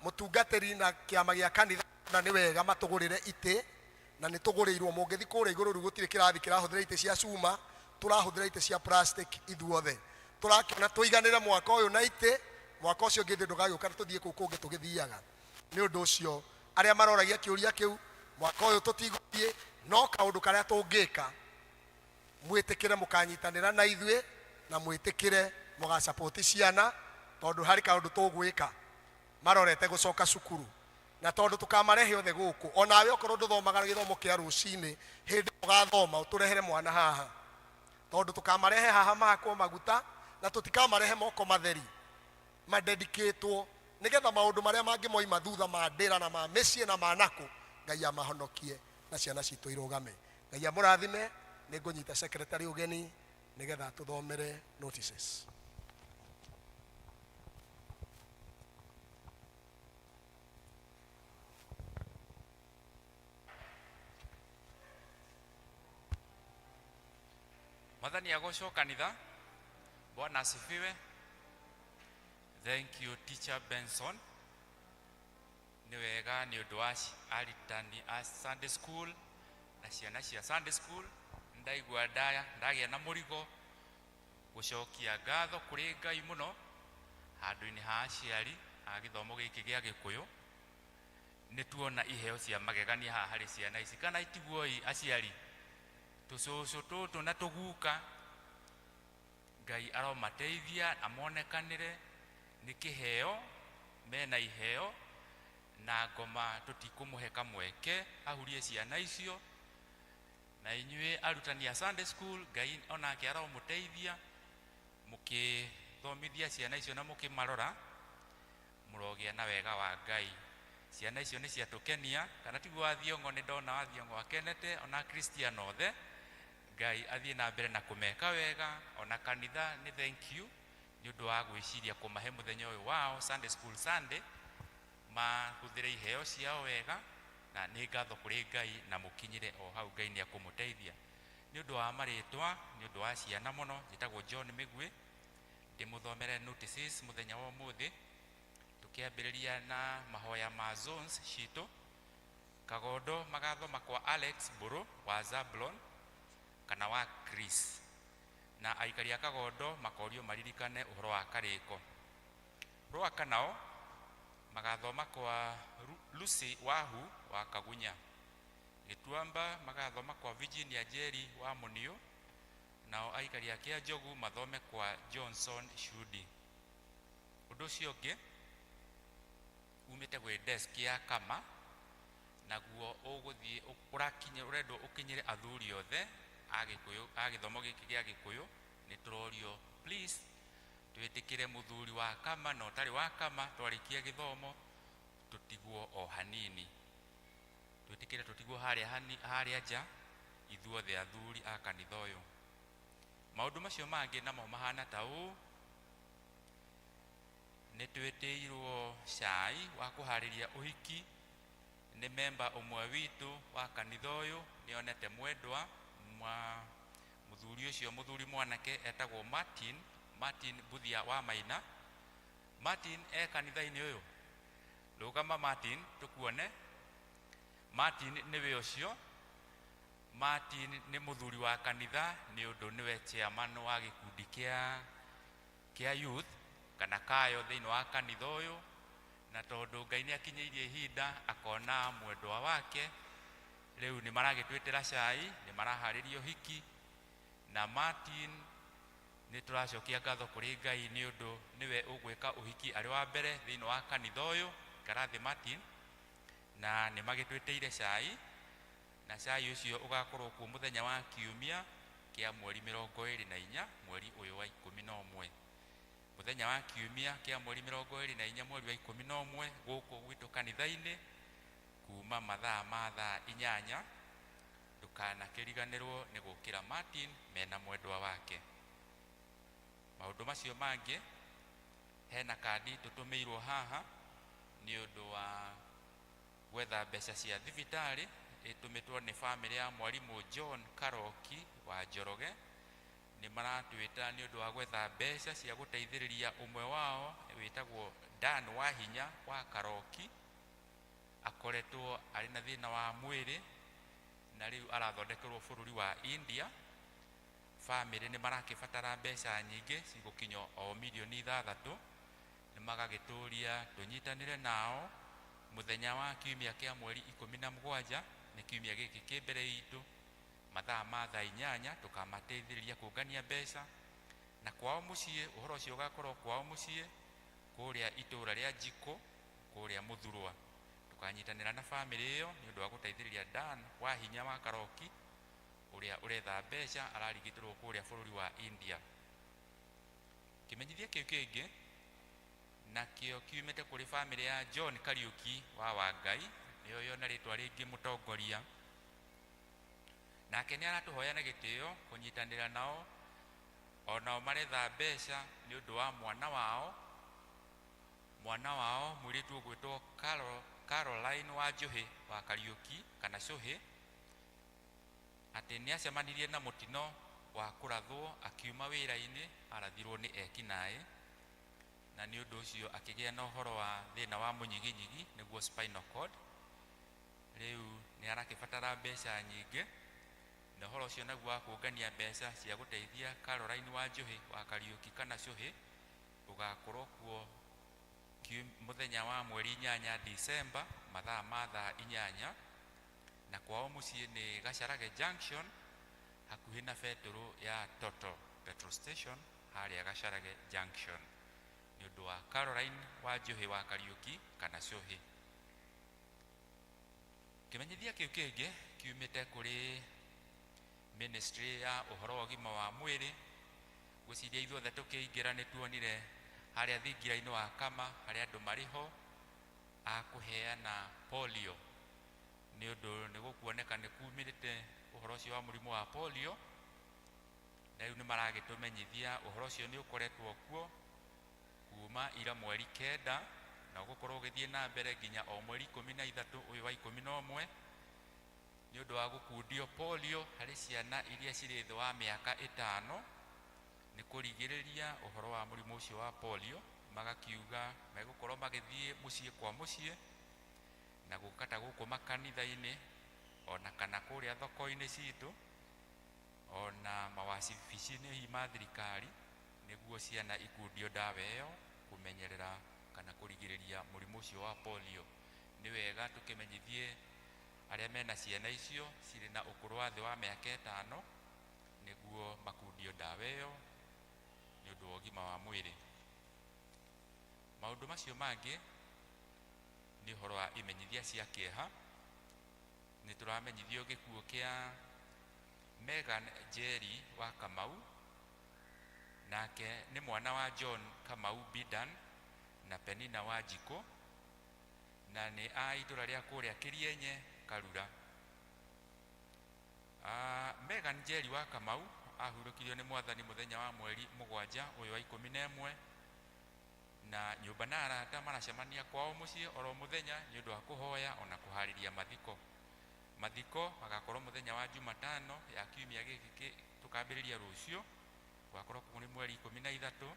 mũtungatĩri na kĩama gĩa kanitha na nĩ wega matũgũrĩre itĩ, na nĩ tũgũrĩirwo. Mũngĩthiĩ kũrĩa igũrũ rĩu gũtirĩ kĩrathi kĩrahũthĩra itĩ cia cuma, tũrahũthĩra itĩ cia plastic ithuothe. Tũrakĩona tũiganĩre mwaka ũyũ na itĩ, mwaka ũcio ũngĩ ndũgagĩũka tũthiĩ kũu kũngĩ tũgĩthiaga. Nĩ ũndũ ũcio arĩa maroragia kĩũria kĩu, mwaka ũyũ tũtigũthiĩ, no kaũndũ karĩa tũngĩka, mwĩtĩkĩre mũkanyitanĩra na ithuĩ, na mwĩtĩkĩre mũgacapoti ciana, tondũ harĩ kaũndũ tũgwĩka marorete gũcoka cukuru. Na tondũ tũkamarehe othe gũkũ, onawe okorwo ndũthomaga gĩthomo kĩa rũcinĩ, hĩndĩ ũgathoma ũtũrehere mwana haha, tondũ tũkamarehe haha mahakwo maguta, na tũtikamarehe moko matheri, madedicatwo nĩgetha maũndũ marĩa mangĩ moima thutha ma ndĩra na ma mĩciĩ na ma nakũ, Ngai amahonokie na ciana citũ irũgame. Ngai amũrathime. Nĩ ngũnyita secretary ũgeni nĩgetha tũthomere notices. Mwathani agocwo kanitha. Bwana asifiwe. Thank you, Teacher Benson. Nĩ wega nĩ ũndũ wa arutani a Sunday school na ciana cia Sunday school. Ndaigua ndaya ndagĩa na mũrigo gũcokia ngatho kũrĩ Ngai mũno handũ-inĩ ha aciari a gĩthomo gĩkĩ gĩa Gĩkũyũ. Nĩ tuona iheo cia magegania haha harĩ ciana ici, kana itiguoi aciari tũcũcũ tũtũ na tũguka. Ngai aromateithia amonekanĩre nĩ kĩheo, mena iheo na ngoma tũtikũmũhe kamweke ahurie ciana icio. Na inyuĩ arutani a Sunday school, Ngai onake aromũteithia mũkĩthomithia ciana icio na mũkĩmarora, mũrogĩa na wega wa Ngai. Ciana icio nĩ ciatũkenia, kana tiguo Wathiongo? Nĩ ndona Wathiongo akenete, ona Christian othe. Ngai athiĩ na mbere na kũmeka wega. Ona kanitha nĩ thank you nĩ ũndũ wa gwĩciria kũmahe mũthenya ũyũ wao Sunday school Sunday, mahũthĩre iheo ciao wega, na nĩ ngatho kũrĩ Ngai na mũkinyĩre o hau. Ngai nĩ akũmũteithia. Nĩ ũndũ wa marĩtwa, nĩ ũndũ wa ciana mũno, njĩtagwo John Mĩgwĩ. Ndĩmũthomere notices mũthenya wa ũmũthĩ, tũkĩambĩrĩria na mahoya ma zones citũ. Kagondo magathoma kwa Alex Mbũrũ wa Zablon kana wa Chris, na aikari a Kagondo makorio maririkane ũhoro wa karĩko. Rwaka nao magathoma kwa Lucy Wahu wa Kagunya. Gĩtuamba magathoma kwa Virginia Jerry wa Muniu, nao aikari a Kĩanjogu mathome kwa Johnson Shudi. Ũndũ ũcio ũngĩ umĩte gwĩ desk ya Kama, naguo ũgũthiĩ ũrakinya ũrendwo ũkinyĩre athuri othe a Gĩkũyũ a gĩthomo gĩkĩ gĩa Gĩkũyũ. Nĩ tũrorio please twĩtĩkĩre mũthuri wa Kama na ũtarĩ wa Kama, twarĩkia gĩthomo tũtigwo o hanini, twĩtĩkĩre tũtigwo harĩa harĩa nja ithuothe athuri a kanitha ũyũ. Maũndũ macio mangĩ namo mahana ta ũũ: nĩ twĩtĩirwo cai wa kũharĩria ũhiki nĩ memba ũmwe witũ wa kanitha ũyũ, nĩonete mwendwa mwa mũthuri ũcio, mũthuri mwanake etagwo Martin, Martin Buthia wa Maina. Martin e kanitha-inĩ ũyũ, rũgama Martin tũkuone. Martin nĩwe ũcio. Martin nĩ mũthuri wa kanitha nĩ ũndũ nĩwe chairman wa gĩkundi kĩa youth kana kayo thĩinĩ wa kanitha ũyũ, na tondũ Ngai nĩ akinyĩirie ihinda akona mwendwa wake, rĩu nĩ maragĩtwĩtĩra cai, nĩ maraharĩria ũhiki. Na Martin nĩ tũracokia ngatho kũrĩ Ngai nĩ ũndũ nĩwe ũgwĩka ũhiki arĩ wa mbere thĩinĩ wa kanitha ũyũ. Ikara thĩ Martin. Na nĩ magĩtwĩtĩire cai, na cai ũcio ũgakorwo kuo mũthenya wa kiumia kĩa mweri 24 mweri ũyũ wa 11, mũthenya wa kiumia kĩa mweri 24 mweri wa 11, gũkũ gwitũ kanitha-inĩ kuma mathaa ma thaa 8. Ndũkanakĩriganĩrwo nĩ gũkĩra Martin mena mwendwa wake. Maũndũ macio mangĩ, hena kandi tũtũmĩirwo haha nĩ ũndũ wa gwetha mbeca cia thibitarĩ, ĩtũmĩtwo nĩ bamĩrĩ ya mwarimũ John Karoki wa Njoroge. Nĩ maratwĩta nĩ ũndũ wa gwetha mbeca cia gũteithĩrĩria ũmwe wao wĩtagwo Dan Wahinya wa Karoki, akoretwo arĩ na thĩna wa mwĩrĩ na rĩu arathondekerwo bũrũri wa India. Bamĩrĩ nĩ marakĩbatara mbeca nyingĩ cigũkinya o mirioni 6. Nĩ magagĩtũria tũnyitanĩre nao mũthenya wa kiumia kĩa mweri 17, nĩ kiumia gĩkĩ kĩ mbere itũ, mathaa ma thaa 8, tũkamateithĩrĩria kũngania mbeca. Na kwao mũciĩ, ũhoro ũcio ũgakorwo kwao mũciĩ kũrĩa itũũra rĩa Njikũ kũrĩa Mũthurwa. Tũkanyitanĩra na bamĩrĩ ĩyo nĩ ũndũ wa gũteithĩrĩria Dan Wahinya wa Karoki ũrĩa ũretha mbeca, ararigitĩrwo kũrĩa bũrũri wa India. Kĩmenyithia kĩu kĩngĩ nakĩo kiumĩte kũrĩ bamĩrĩ ya John Kariuki wa Wangai, nĩyo yona rĩtwa rĩngĩ mũtongoria, nake nĩ aratũhoya na gĩtĩo kũnyitanĩra nao, onao maretha mbeca nĩ ũndũ wa mwana wao, mwana wao mũirĩtu ũgwĩtwo Caroline wa Njũhĩ wa Kariuki kana Cũhĩ, atĩ nĩ acemanirie na mũtino wa kũrathwo akiuma wĩra-inĩ, arathirwo nĩ ekinaĩ, na nĩ ũndũ ũcio akĩgĩa na ũhoro wa thĩna wa mũnyiginyigi, nĩguo spinal cord. Rĩu nĩ arakĩbatara mbeca nyingĩ, na ũhoro ũcio naguo wa kũngania mbeca cia gũteithia Caroline wa Njũhĩ wa Kariuki kana Cũhĩ ũgakorwo kuo mũthenya wa mweri 8 Disemba, mathaa ma thaa 8, na kwao mũciĩ nĩ Gacharage Junction, hakuhĩ na betũrũ ya Total petrol station harĩa Gacharage Junction, nĩ ũndũ wa Caroline wa Njũhĩ wa Kariuki kana Cũhĩ. Kĩmenyithia kĩu kĩngĩ kiumĩte kũrĩ ministry ya ũhoro wa ũgima wa mwĩrĩ. Ngwĩciria ithuothe tũkĩingĩra nĩ tuonire harĩa thingira-inĩ wa Kama harĩa andũ marĩ ho a kũheana polio, nĩ ũndũ nĩ gũkuoneka nĩ kumĩrĩte ũhoro ũcio wa mũrimũ wa polio, na rĩu nĩ maragĩtũmenyithia ũhoro ũcio nĩ ũkoretwo kuo kuma ira mweri 9, na ũgũkorwo ũgĩthiĩ na mbere nginya o mweri 13 ũyũ wa 11, nĩ ũndũ wa gũkundio polio harĩ ciana iria cirĩ thĩ wa mĩaka 5. Nĩ kũrigĩrĩria ũhoro wa mũrimũ ũcio wa polio, magakiuga megũkorwo magĩthiĩ mũciĩ kwa mũciĩ na gũka ta gũkũ makanitha-inĩ ona kana kũrĩa thoko-inĩ citũ ona mawabici-inĩ hihi ma thirikari, nĩguo ciana ikundio ndawa ĩyo kũmenyerera kana kũrigĩrĩria mũrimũ ũcio wa polio. Nĩ wega tũkĩmenyithie arĩa mena ciana icio cirĩ na ũkũrũ wa thĩ wa mĩaka 5 nĩguo makundio ndawa ĩyo nĩ ũndũ wa ũgima wa mwĩrĩ. Maũndũ macio mangĩ nĩ ũhoro wa imenyithia cia kĩeha. Nĩ tũramenyithio gĩkuũ kĩa Megan Njeri wa Kamau, nake nĩ mwana wa John Kamau Bidan na Penina wa Njikũ, na nĩ a itũra rĩa kũrĩa Kĩrienye Karura. Megan Njeri wa Kamau ahurũkirio nĩ Mwathani mũthenya wa mweri 7 ũyũ wa 11, na nyũmba na arata maracemania kwao mũciĩ oro mũthenya nĩ ũndũ wa kũhoya ona kũharĩria mathiko. Mathiko magakorwo mũthenya wa Jumatano ya kiumia gĩkĩ tũkambĩrĩria rũciũ, gũgakorwo kũrĩ mweri 13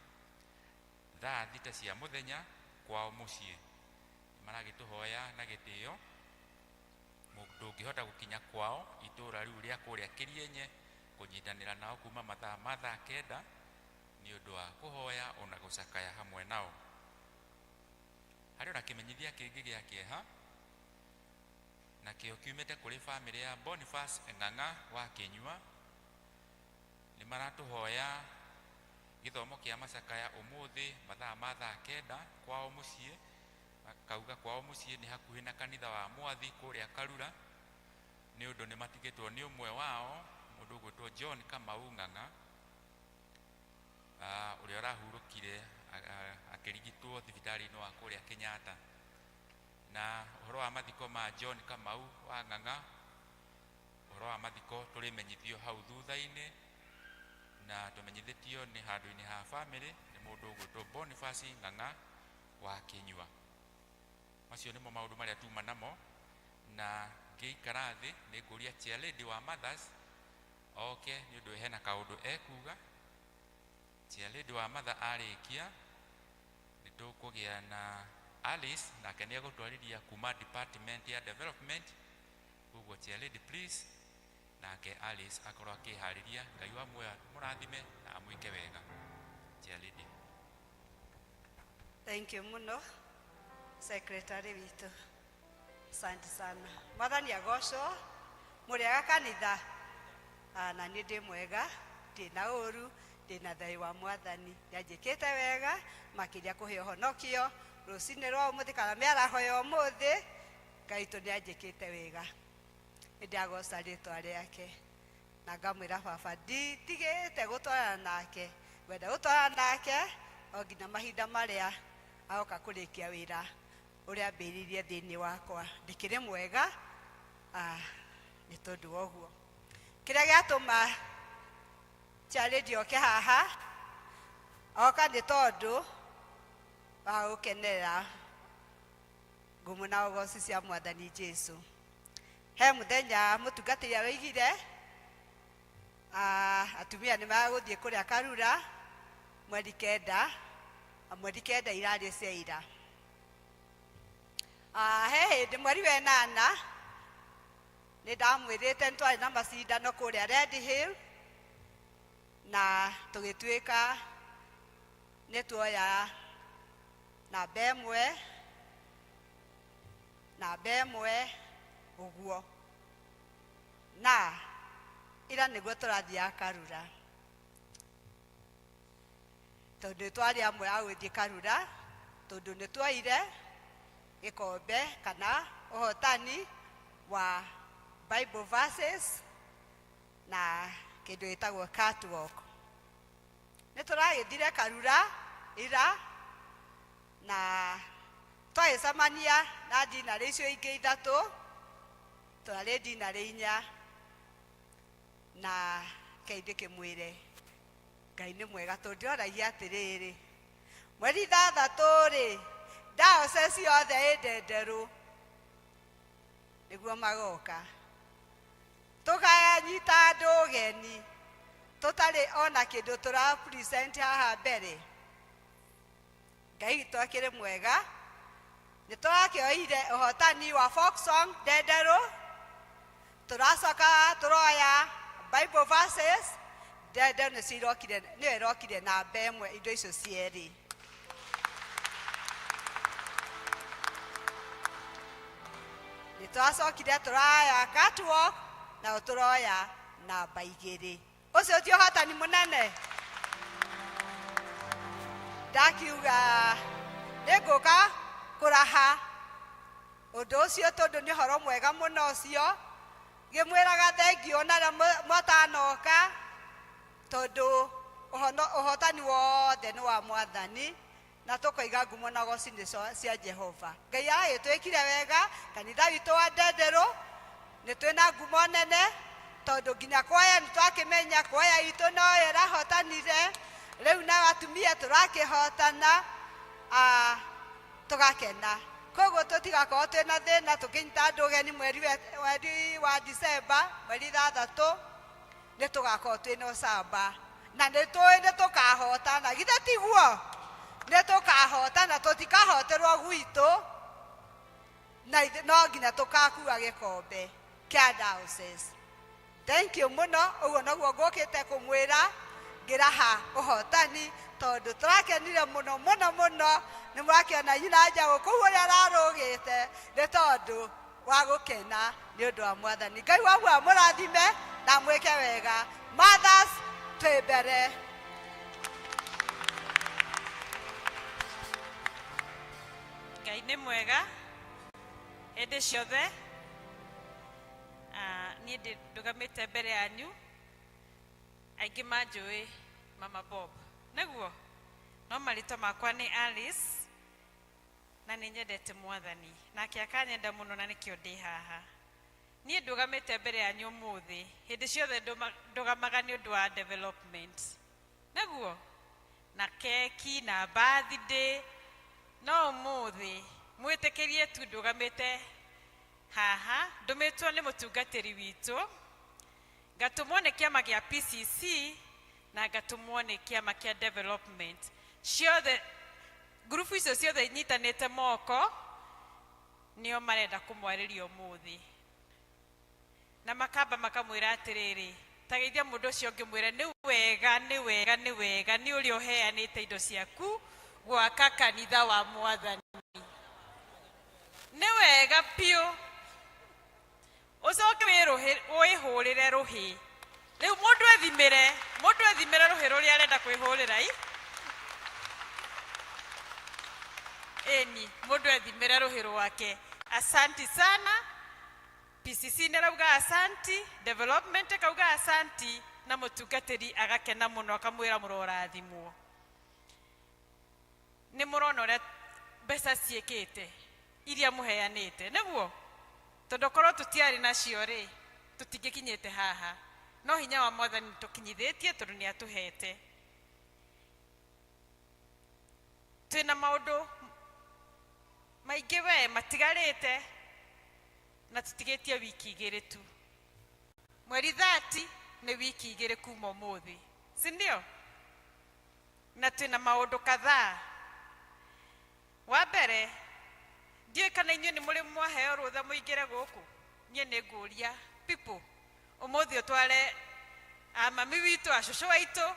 thaa 6 cia mũthenya kwao mũciĩ. Maragĩtũhoya na gĩtĩo, mũndũ ũngĩhota gũkinya kwao itũra rĩu rĩa kũrĩa Kĩrienye kũnyitanĩra nao kuma mathaa ma thaa 9 nĩ ũndũ wa kũhoya ona gũcakaya hamwe nao. Harĩ ona kĩmenyithia kĩngĩ gĩa kĩeha, nakĩo kiumĩte kũrĩ bamĩrĩ ya Boniface Ng'ang'a wa Kĩnyua. Nĩ maratũhoya gĩthomo kĩa macakaya ũmũthĩ mathaa ma thaa 9 kwao mũciĩ. Makauga kwao mũciĩ nĩ hakuhĩ na kanitha wa Mwathi kũrĩa Karura, nĩ ũndũ nĩ matigĩtwo nĩ ũmwe wao mũndũ ũgwĩtwo John Kamau Ng'ang'a, ũrĩa ũrahurũkire akĩrigitwo thibitarĩ-inĩ wa kũrĩa Kenyatta. Na ũhoro wa mathiko ma John Kamau wa Ng'ang'a, ũhoro wa mathiko tũrĩmenyithio hau thutha-inĩ, na tũmenyithĩtio nĩ handũ-inĩ ha bamĩrĩ nĩ mũndũ ũgwĩtwo Boniface Ng'ang'a wa Kĩnyua. Macio nĩmo maũndũ marĩa tuma namo, na ngĩikara thĩ nĩ ngũria chair lady wa Mothers oke nĩ ũndũ hena kaũndũ ekuga. Chair lady wa Mother arĩkia nĩ tũkũgĩa na Alice, nake nĩ egũtwarĩria kuma department ya development. Koguo chair lady please, nake Alice akorwo akĩharĩria. Ngai wa muoyo mũrathime na amwĩke wega. Chair lady. Thank you muno secretary witũ, asante sana. Mwathani agocwo. Mũrĩega kanitha? Na niĩ ndĩ mwega, ndĩ na ũru, ndĩ na thayũ wa Mwathani. Nĩanjĩkĩte wega makĩria kũhe ũhonokio rũcinĩ rwa ũmũthĩ kana mĩaraho ya ũmũthĩ. Ngai witũ nĩanjĩkĩte wega, nĩndĩragoca rĩtwa rĩake na ngamwĩra baba nditigĩte gũtwarana nake, ngwenda gũtwarana nake o nginya mahinda marĩa agoka kũrĩkia wĩra ũrĩa ambĩrĩirie thĩinĩ wakwa. Ndĩkĩrĩ mwega, nĩ tondũ wa ũguo. Kĩrĩa gĩatũma Charity oke haha, oka nĩ tondũ wa gũkenerera ngumo na ũgoci cia Mwathani Jesu. He mũthenya mũtungatĩri aroigire, atumia nĩ magũthiĩ kũrĩa Karura mweri 9, mweri 9 irarĩ cia ira. He hĩndĩ mweri wa 8 nĩ ndamwĩrĩte nĩ twarĩ na macindano kũrĩa Red Hill, na tũgĩtuĩka nĩ tuoya namba 1, namba 1 ũguo, na ira nĩguo tũrathiaga Karura, tondũ twarĩ amwe a gũthiĩ Karura, tondũ nĩ tuoire gĩkombe kana ũhotani wa Bible verses na kĩndũ gĩtagwo catwalk. Nĩ tũragĩthire Karura ira na twagĩcemania na ndinarĩ icio ingĩ 3, twarĩ ndinarĩ 4, na kei ndĩkĩmwĩre Ngai nĩ mwega, tondũ ndĩroragia atĩrĩrĩ, mweri 6 rĩ, diocese yothe ĩ ndenderũ nĩguo magoka tũkanyita andũ ũgeni. Tũtarĩ ona kĩndũ tũra present haha mbere. Ngai witũ akĩrĩ mwega. Nĩ tũrakĩoire ũhotani wa folk song ndenderũ. Tũracoka tũroya Bible verses ndenderũ nĩcio irokire, nĩyo ĩrokire namba ĩmwe indo icio cierĩ. Nĩ twacokire tũraya catwalk nao tũroya namba igĩrĩ. Ũcio ti ũhotani mũnene? Ndakiuga nĩ ngũka kũraha ũndũ ũcio tondũ nĩ ũhoro mwega mũno ũcio. Ngĩmwĩraga thengiũ na arĩa matanoka tondũ ũhotani wothe nĩ wa Mwathani na tũkoiga ngumo na goci nĩ cia Jehova. Ngai aragĩtwĩkire wega kanitha witũ wa Ndenderũ nĩ twĩna ngumo nene tondũ nginya kwaya nĩ twakĩmenya kwaya itũ noyo ĩrahotanire rĩu na atumia tũrakĩhotana tũgakena. Koguo tũtigakorwo twĩna thĩna tũkĩnyita andũ ũgeni mweri wa December mweri ithathatũ nĩ tũgakorwo twĩna ũcamba na nĩ tũĩ nĩ tũkahotana. Githĩ tiguo? Nĩ tũkahotana, tũtikahoterwo gwitũ na no nginya tũkakua gĩkombe kĩa diocese. Thank you mũno. Ũguo noguo ngũkĩte kũmwĩra ngĩraha ũhotani tondũ tũrakenire mũno mũno mũno. Nĩ mũrakĩona nyina njaũ kũu ũrĩa ararũgĩte nĩ tondũ wa gũkena nĩ ũndũ wa Mwathani. Ngai wa muoyo amũrathime na amwĩke wega. Mothers twĩ mbere. Ngai nĩ mwega hĩndĩ ciothe. Niĩ ndũgamĩte mbere yanyu aingĩ manjũĩ Mama Bob nĩguo, no marĩtwa makwa nĩ Alice na nĩ nyendete Mwathani nake akanyenda mũno na nĩkĩo ndĩ haha. Niĩ ndũgamĩte mbere yanyu ũmũthĩ hĩndĩ ciothe ndũgamaga nĩ ũndũ wa development nĩguo, na keki na birthday, no ũmũthĩ mwĩtĩkĩrie tu ndũgamĩte haha ndũmĩtwo nĩ mũtungatĩri witũ, ngatũmwo nĩ kĩama gĩa PCC na ngatũmwo nĩ kĩama kĩa development. Ciothe ngurubu icio ciothe inyitanĩte moko nĩo marenda kũmwarĩria ũmũthĩ, na makamba makamwĩra atĩrĩrĩ, tageithia mũndũ ũcio ũngĩ mwĩre nĩ wega nĩ wega nĩ wega nĩ ũrĩa ũheanĩte indo ciaku gwaka kanitha wa Mwathani. Nĩ wega biũ ũcoke wĩhũrĩre rũhĩ. Rĩu mũndũ ethimĩre rũhĩ rũrĩa arenda kwĩhũrĩra i. Ĩni, mũndũ ethimĩre rũhĩ rwake. Asanti sana. PCC nĩ rauga asanti, development ĩkauga asanti, na mũtungatĩri agakena mũno akamwĩra mũrorathimwo. Nĩ mũrona ũrĩa mbeca ciĩkĩte iria mũheanĩte, nĩguo? Tondũ korwo tũtiarĩ nacio rĩ, tũtingĩkinyĩte haha. No hinya wa Mwathani tũkinyithĩtie tondũ nĩ atũhete. Twĩna maũndũ maingĩ we matigarĩte na tũtigĩtie wiki igĩrĩ tu. Mweri 30 nĩ wiki igĩrĩ kuma ũmũthĩ, si ndio? Na twĩna maũndũ kadhaa. Wa mbere, ndiũĩ kana inyuĩ nĩ mũrĩ mwaheo rũtha mũingĩre gũkũ. Niĩ nĩ ngũria people ũmũthĩ ũtware mami witũ, acũcũ aitũ,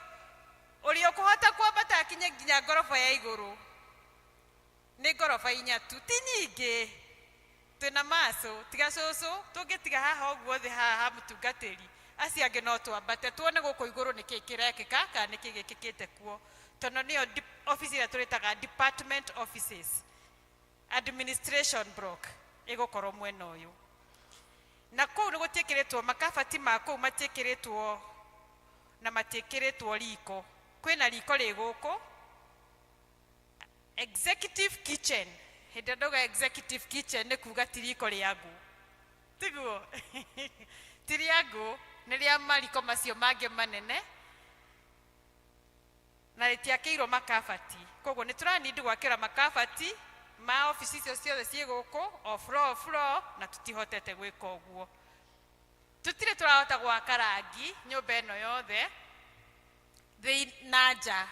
ũrĩa ũkũhota kwambata akinye nginya ngoroba ya igũrũ. Nĩ ngoroba inya tu, ti nyingĩ. Twĩna macũ, tiga cũcũ, tũngĩtiga haha ũguo thĩ haha ha mũtungatĩri, acio angĩ no twambate tuone gũkũ igũrũ nĩkĩ kĩrekĩka kana nĩkĩ gĩkĩkĩte kuo. Tondũ nĩyo office ĩrĩa tũrĩtaga department offices, administration block ĩgũkorwo mwena ũyũ. Na kũu nĩ gũtiĩkĩrĩtwo makabati ma kũu matiĩkĩrĩtwo na matiĩkĩrĩtwo riko. Kwĩna riko rĩ gũkũ, executive kitchen. Hĩndĩ ĩrĩa ndauga executive kitchen nĩ kuga ti riko rĩa ngũ, tiguo? Ti rĩa ngũ, nĩ rĩa mariko macio mangĩ manene na rĩtiakĩirwo makabati. Koguo nĩ tũranindi gwakĩra makabati ma ofici icio ciothe ciĩ gũkũ o floor floor, na tũtihotete gwĩka ũguo. Tũtirĩ tũrahota gwaka rangi nyũmba ĩno yothe. Thĩi na nja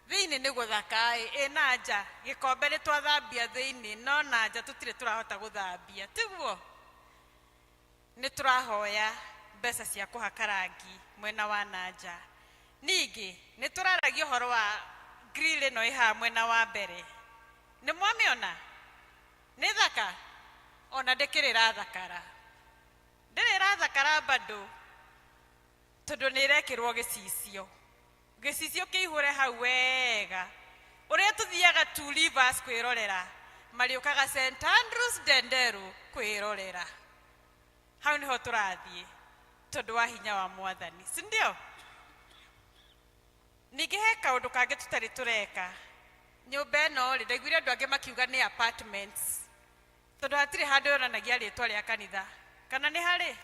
thĩinĩ nĩ gũthaka ĩ ĩ na nja gĩkombe nĩ twathambia thĩinĩ no na nja tũtirĩ tũrahota gũthambia tiguo nĩ tũrahoya mbeca cia kũhaka rangi mwena wa na nja ningĩ nĩ tũraragia ũhoro wa grill ĩno ĩ haha mwena wa mbere nĩ mwamĩona nĩ thaka ona ndĩkĩrĩ ĩrathakara ndĩrĩ ĩrathakara bado tondũ nĩ ĩrekĩrwo gĩcicio gĩcicio kĩihũre hau wega ũrĩa tũthiaga Two Rivers kwĩrorera marĩũkaga St Andrews Ndenderu kwĩrorera hau nĩho tũrathiĩ tondũ wa hinya wa mwathani si ndio ningĩ he kaũndũ kangĩ tũtarĩ tũreka nyũmba ĩno rĩ ndaiguire andũ angĩ makiuga nĩ apartments tondũ hatirĩ handũ yonanagia rĩtwa rĩa kanitha kana nĩ harĩ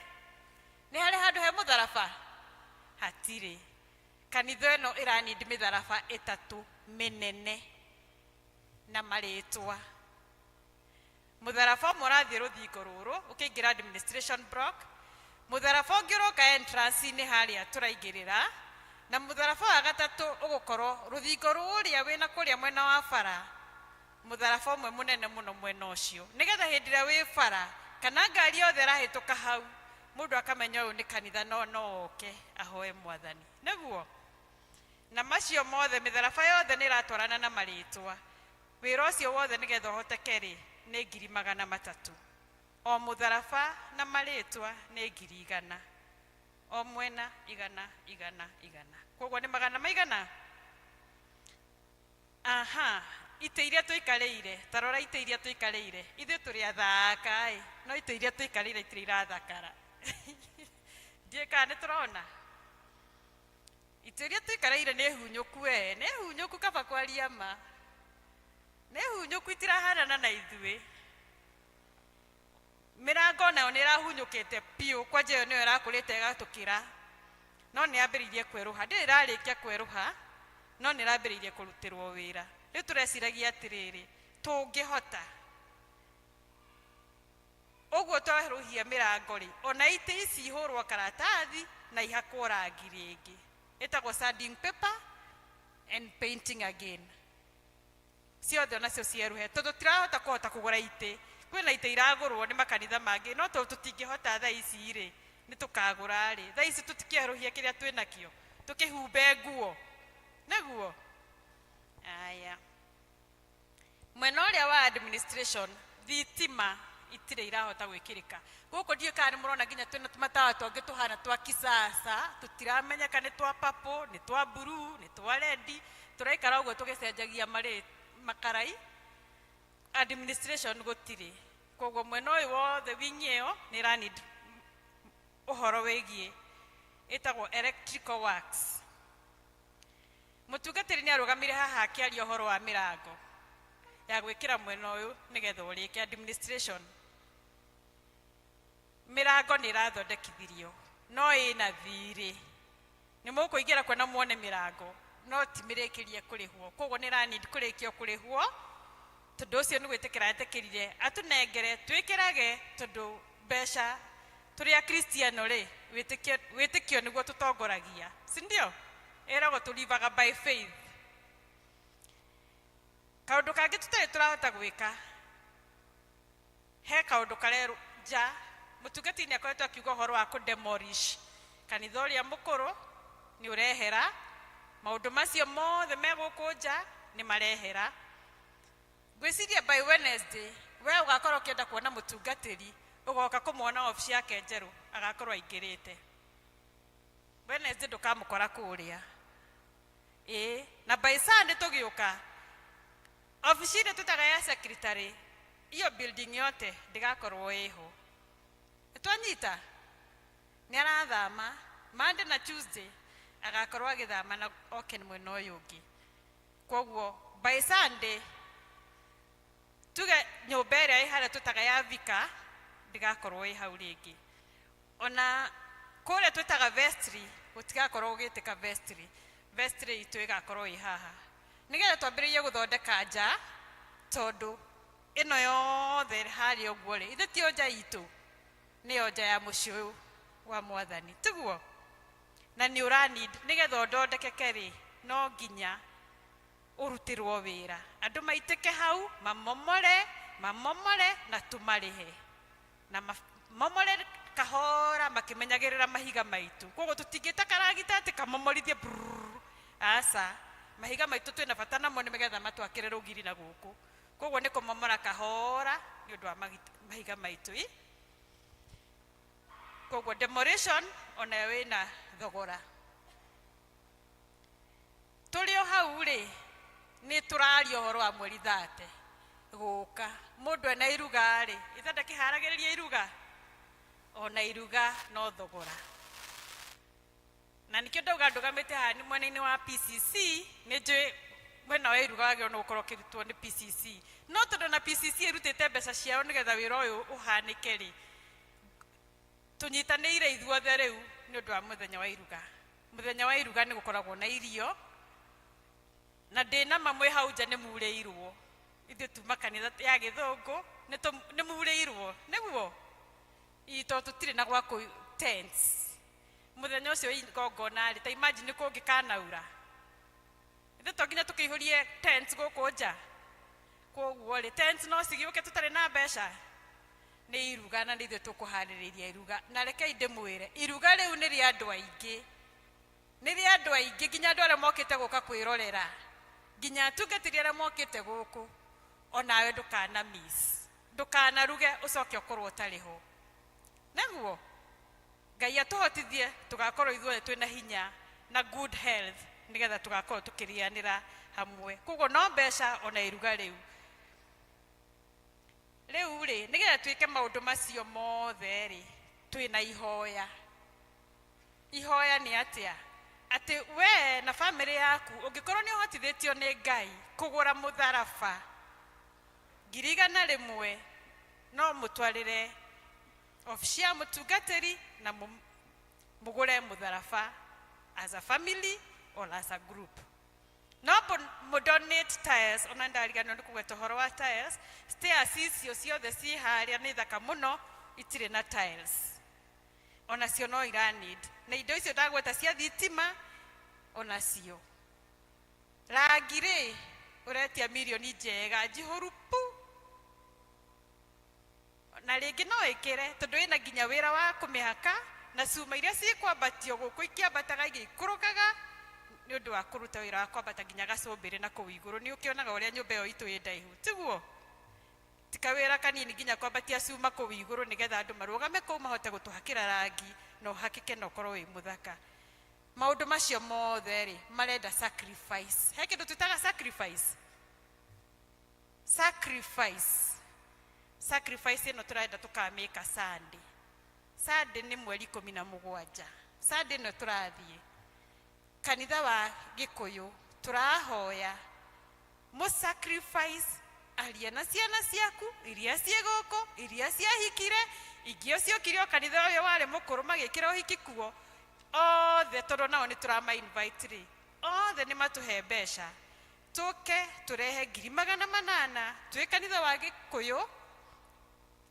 nĩ harĩ handũ he mũtharaba hatirĩ kanitha ĩno ĩranindi mĩtharaba ĩtatũ mĩnene na marĩtwa mũtharaba ũmwe ũrathiĩ rũthingo rũrũ ũkĩingĩra administration block mũtharaba ũngĩ ũroka entrance-inĩ harĩa tũraingĩrĩra na mũtharaba wa gatatũ ũgũkorwo rũthingo rũrĩa wĩna kũrĩa mwena wa bara mũtharaba ũmwe mũnene mũno mwena ũcio nĩgetha hĩndĩ ĩrĩa wĩ bara kana ngari yothe ĩrahĩtũka hau mũndũ akamenya ũyũ nĩ kanitha no no oke ahoe mwathani nĩguo na macio mothe mĩtharaba yothe nĩ ĩratwarana na marĩtwa wĩra ũcio wothe nĩgetha ũhoteke rĩ nĩ ngiri magana matatũ o mũtharaba na marĩtwa nĩ ngiri igana o mwena igana igana igana koguo nĩ magana maigana aha itĩ iria tũikarĩire ta rora itĩ iria tũikarĩire ithuĩ tũrĩ athaka ĩ no itĩ iria tũikarĩire itirĩ irathakara ndiũĩ kana nĩ tũrona itĩ iria tũikarĩire nĩ hunyũku we nĩ hunyũku kaba kwaria ma nĩ hunyũku itirahanana na ithuĩ mĩrango nayo nĩ ĩrahunyũkĩte biũ kwanja ĩyo nĩyo ĩrakũrĩte ĩgatũkĩra no nĩ yambĩrĩirie kwerũha ndĩrĩ ĩrarĩkia kwerũha no nĩ ĩrambĩrĩirie kũrutĩrwo wĩra rĩu tũreciragia atĩrĩrĩ tũngĩhota ũguo twerũhia mĩrango rĩ ona itĩ ici ihũrwo karatathi na ihakwo rangi rĩngĩ ĩtagwo sanding paper and painting again ciothe onacio cierũhe tondũ tirahota kũhota kũgũra itĩ kwĩna itĩ iragũrwo nĩ makanitha mangĩ no tondũ tũtingĩhota thaa ici rĩ nĩ tũkagũra rĩ thaa ici tũtikĩerũhia kĩrĩa twĩ nakĩo tũkĩhumbe nguo nĩguo aya mwena ũrĩa wa administration thitima itirĩ irahota gwĩkĩrĩka gũkũ ndiũĩ kana nĩ mũrona nginya twĩna tũmatawa tũngĩ tũhana twa kisasa tũtiramenyeka nĩ twa purple nĩ twa blue nĩ twa red tũraikara ũguo tũgĩcenjagia marĩ makarai administration gũtirĩ koguo mwena ũyũ wothe wing ĩyo nĩ ĩra need ũhoro wĩgiĩ ĩtagwo electrical works mũtungatĩri nĩ arũgamire haha akĩaria ũhoro wa mĩrango ya gwĩkĩra mwena ũyũ nĩgetha ũrĩke administration mĩrango nĩ ĩrathondekithirio no ĩna thirĩ nĩ mũkũingĩra kuona muone mĩrango no ti mĩrĩkĩrie kũrĩhwo koguo nĩ ĩra need kũrĩkio kũrĩhwo tondũ ũcio nĩ gwĩtĩkĩra etĩkĩrire atũnengere twĩkĩrage tondũ mbeca tũrĩ akristiano rĩ wĩtĩkio wĩtĩkio nĩguo tũtongoragia si ndio ĩragwo tũlivaga by faith kaũndũ kangĩ tũtarĩ tũrahota gwĩka he kaũndũ karerwo nja mũtungatĩri nĩ akoretwo akiuga ũhoro wa kũdemolish kanitha ũrĩa mũkũrũ nĩ ũrehera maũndũ macio mothe me gũkũ nja nĩ marehera ngwĩciria by Wednesday we ũgakorwo ũkĩenda kuona mũtungatĩri ũgoka kũmuona obici yake njerũ agakorwo aingĩrĩte Wednesday ndũkamũkora kũrĩa ĩĩ na by Sunday tũgĩũka obici-inĩ tũtaga ya secretary iyo building yote ndĩgakorwo ĩho nĩtwanyita nĩ arathama Monday na Tuesday agakorwo agĩthama na oke mwena ũyũ ũngĩ koguo by Sunday tuge nyũmba ĩrĩa ĩ harĩa twĩtaga ya vika ndĩgakorwo ĩ hau rĩngĩ ona kũrĩa twĩtaga vestry gũtigakorwo gũgĩtĩka vestry vestry itũ ĩgakorwo ĩ haha nĩgetha twambĩrĩrie gũthondeka nja tondũ ĩno yothe harĩa ũguo rĩ ithe tio nja itũ nĩyo nja ya mũciĩ ũyũ wa mwathani tiguo Na nĩ ũra need nĩgetha ũthondekeke rĩ, no nginya ũrutĩrwo wĩra, andũ maitĩke hau, mamomore mamomore na tũmarĩhe na mamomore kahora makĩmenyagĩrĩra mahiga maitũ. Koguo tũtingĩta karagita atĩ kamomorithie brrrr. Aca, mahiga maitũ twĩna bata namo nĩgetha matwakĩre rũgiri na gũkũ. Koguo nĩ kũmomora kahora nĩ ũndũ wa mahiga maitũ ĩ. Koguo demolition onayo ĩna thogora. Tũrĩ o hau rĩ, nĩ tũraria ũhoro wa mweri 30 gũka. Mũndũ ena iruga rĩ, ithe ndakĩharagĩrĩria iruga? Ona iruga no thogora. Na nĩkĩo ndauga ndũgamĩte haha nĩ mwena-inĩ wa PCC. Nĩ njũĩ mwena wa iruga wagĩrĩirwo nĩ gũkorwo ũkĩrutwo nĩ PCC, no tondũ na PCC ĩrutĩte mbeca ciao nĩgetha wĩra ũyũ ũhanĩke rĩ, tũnyitanĩire ithuothe rĩu nĩ ũndũ wa mũthenya wa iruga. Mũthenya wa iruga nĩ gũkoragwo na irio, na ndĩna mamwe hau nja nĩ murĩirwo. Ithuĩ tuma kanitha ya gĩthũngũ nĩ murĩirwo nĩguo ii, tondũ tũtirĩ na gwa kũ tents mũthenya ũcio igongona rĩ. Ta imagine kũngĩkanaura, ithuĩ to nginya tũkĩihũrie tents gũkũ nja. Koguo rĩ, tents no cigĩũke tũtarĩ na mbeca. Nĩ iruga, na nĩ ithuĩ tũkũharĩrĩria iruga. Na rekei ndĩmwĩre, iruga rĩu nĩ rĩa andũ aingĩ, nĩ rĩa andũ aingĩ, nginya andũ arĩa mokĩte gũka kwĩrorera, nginya atungatĩri arĩa mokĩte gũkũ. Onawe ndũkana miss, ndũkanaruge ũcoke ũkorwo ũtarĩ ho. Naguo Ngai atũhotithie tũgakorwo ithuothe twĩna hinya na good health, nĩgetha tũgakorwo tũkĩrĩanĩra hamwe. Koguo no mbeca ona iruga rĩu. Rĩu rĩ, nĩgetha twĩke maũndũ macio mothe rĩ, twĩna ihoya. Ihoya nĩ atĩa? Atĩ we na bamĩrĩ yaku, ũngĩkorwo nĩ ũhotithĩtio nĩ Ngai kũgũra mũtharaba 100,000, no mũtwarĩre obici ya mũtungatĩri na mũgũre mũtharaba as a family or as a group. No mũdonate tiles. Ona ndariganĩrwo nĩ kũgweta ũhoro wa tiles. Stairs icio ciothe ciĩ harĩa nĩ thaka mũno, itirĩ na tiles. Onacio no ira need, na indo icio ndagweta cia thitima onacio. Rangi rĩ, ũretia mirioni njega njihũru pu, na rĩngĩ no ĩkĩre, tondũ ĩna nginya wĩra wa kũmĩhaka na cuma iria cikwambatio gũkũ, ikĩambataga igĩikũrũkaga nĩ ũndũ wa kũruta wĩra wa kwambata nginya gacũmbĩrĩ na kũu igũrũ. Nĩ ũkĩonaga ũrĩa nyũmba ĩyo itũ ĩ ndaihu, tiguo? Ti kawĩra kanini nginya kwambatia cuma kũu igũrũ, nĩgetha andũ marũgame kũu mahote gũtũhakĩra rangi na ũhakĩke na ũkorwo wĩ mũthaka. Maũndũ macio mothe rĩ, marenda sacrifice. He kĩndũ twĩtaga sacrifice. Sacrifice, sacrifice ĩno tũrenda tũkamĩka Sunday. Sunday nĩ mweri 17. Sunday ĩno tũrathiĩ, kanitha wa Gĩkũyũ tũrahoya mũ sacrifice. Aria na ciana ciaku iria ciĩ gũkũ, iria ciahikire, ingĩ o ciokire o kanitha ũyũ warĩ mũkũrũ magĩkĩra ũhiki kuo, othe, tondũ nao nĩ tũrama invite rĩ, othe nĩ matũhe mbeca, tũke tũrehe 800,000 twĩ kanitha wa Gĩkũyũ,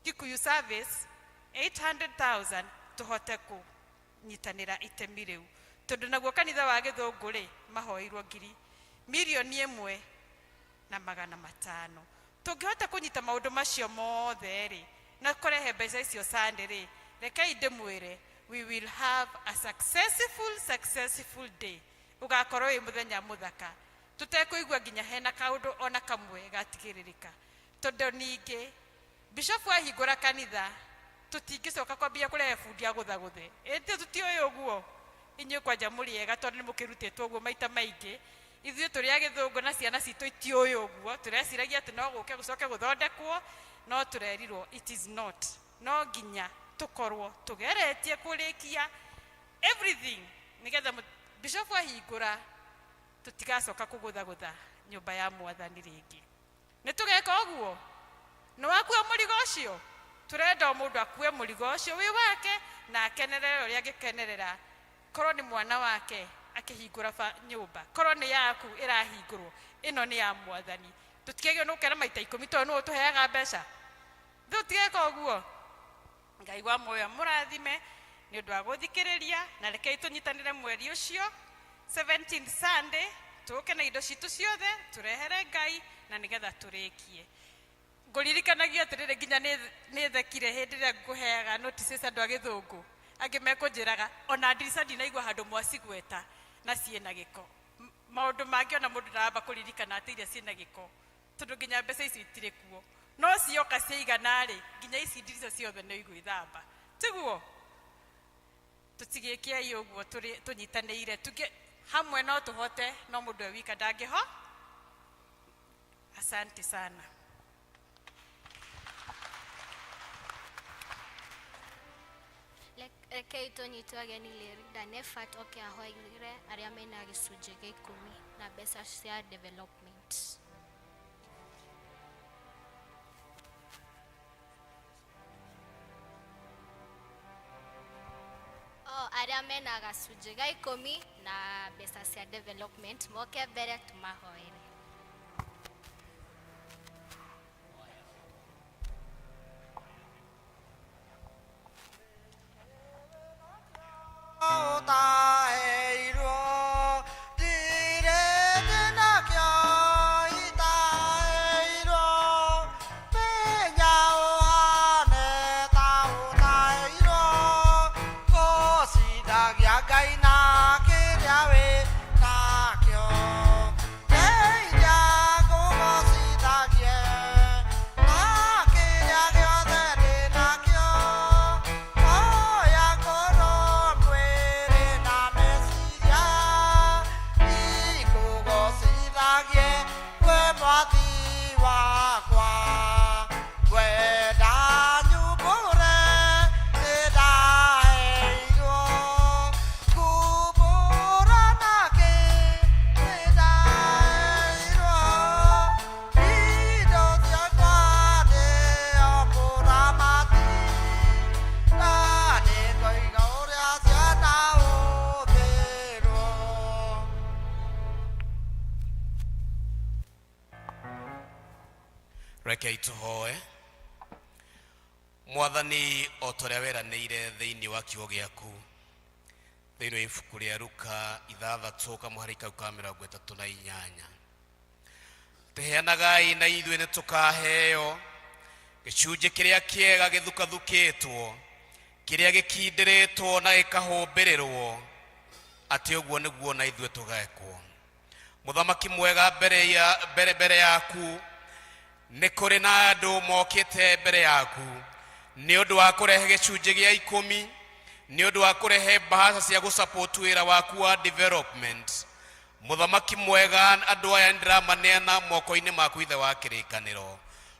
Kikuyu service, 800,000, tũhote kũnyitanĩra itemi rĩu. Tondũ naguo kanitha wa gĩthũngũ rĩ, mahoirwo 1,500,000. Tũngĩhota kũnyita maũndũ macio mothe rĩ, na kũrehe mbeca icio Sunday rĩ, rekei ndĩmwĩre, we will have a successful, successful day. Ũgakorwo wĩ mũthenya mũthaka, tũtekũigua nginya hena kaũndũ ona kamwe gatigĩrĩrĩka. Tondũ ningĩ bishofu ahingũra kanitha, tũtingĩcoka kwambia kũrehe bundi agũthagũthe. Ĩndĩ tũtiũĩ ũguo inyuĩ kwanja mũrĩ ega, tondũ nĩ mũkĩrutĩtwo ũguo maita maingĩ. Ithuĩ tũrĩ a gĩthũngũ na ciana citũ itiũĩ ũguo, tũreciragia atĩ no gũke gũcoke gũthondekwo, no tũrerirwo it is not. No nginya tũkorwo tũgeretie kũrĩkia everything, nĩgetha bishofu ahingũra tũtigacoka kũgũthagũtha nyũmba ya Mwathani rĩngĩ. Nĩ tũgeka ũguo? Nĩ wakua mũrigo ũcio? Tũrenda o mũndũ akue mũrigo ũcio wĩ wake na akenerere ũrĩa angĩkenerera. Korwo nĩ mwana wake akĩhingũra nyũmba, korwo nĩ yaku ĩrahingũrwo, ĩno nĩ ya Mwathani. Tũtikĩagĩrĩirwo nĩ gũkena maita 10, tondũ nĩwe ũtũheaga mbeca. Tũtigeka ũguo? Ngai wa muoyo amũrathime. Nĩ ũndũ wa gũthikĩrĩria, na rekei tũnyitanĩre mweri ũcio 17th Sunday, tũke na indo citũ ciothe tũrehere Ngai na nĩgetha tũrĩkie. Ngũririkanagia atĩrĩrĩ, nginya nĩ thekire hĩndĩ ĩrĩa ngũheaga notices andũ a gĩthũngũ angĩ mekũnjĩraga ona ndirica ndinaigua handũ mwacigweta na ciĩna gĩko. Maũndũ mangĩ ona mũndũ ndaramba kũririkana atĩ iria ciĩna gĩko, tondũ nginya mbeca ici itirĩ kuo, no cioka ciaigana rĩ, nginya ici ndirica ciothe nĩ igwĩthamba. Tiguo tũtigĩkei ũguo, tũnyitanĩire tuge hamwe no tũhote, no mũndũ e wika ndangĩho. Asante sana. Rekei tũnyitwo ageni Lerida Nefat oke ahoire arĩa mena gĩcunjĩ gĩa 10 na mbeca cia development. O arĩa mena gacunjĩ gĩa 10 na mbeca cia development moke mbere tũmahoere. Ũtaheirwo ndirĩ ndĩnakĩo itaheirwo, menya ũhane ta ũtaheirwo, gũcindagia Ngai na kĩrĩa wĩ nakĩo, ndeithia ngũgocithagie na kĩrĩa gĩothe ndĩnakĩo, oya ngoro mwĩrĩ na meciria, ikũgocithagie we Mwathi wakwa, ngwenda nyumbũre nĩndaheirwo, ngumbũra nakĩ nĩndaheirwo, indo ciakwa nĩo mũramati, na nĩngoiga ũrĩa cianahũthĩrwo. Rekei tũhoe. Mwathani, o ta ũrĩa weranĩire thĩinĩ wa kiugo gĩaku thĩinĩ wa ibuku rĩa Luka 6 kamũhari kau ka 38, tũheanagai na ithuĩ nĩ tũkaheo gĩcunjĩ kĩrĩa kĩega gĩthukathukĩtwo, kĩrĩa gĩkindĩrĩtwo na gĩkahũmbĩrĩrwo, atĩ ũguo nĩguo na ithuĩ tũgekwo. Mũthamaki mwega, mbere ya mbere mbere yaku nĩ kũrĩ na andũ mokĩte mbere yaku nĩ ũndũ wa kũrehe gĩcunjĩ gĩa 10, nĩ ũndũ wa kũrehe mbahaca cia gũsupport wĩra waku wa development. Mũthamaki mwega, andũ aya nĩndĩramaneana moko-inĩ maku, Ithe wa kĩrĩkanĩro,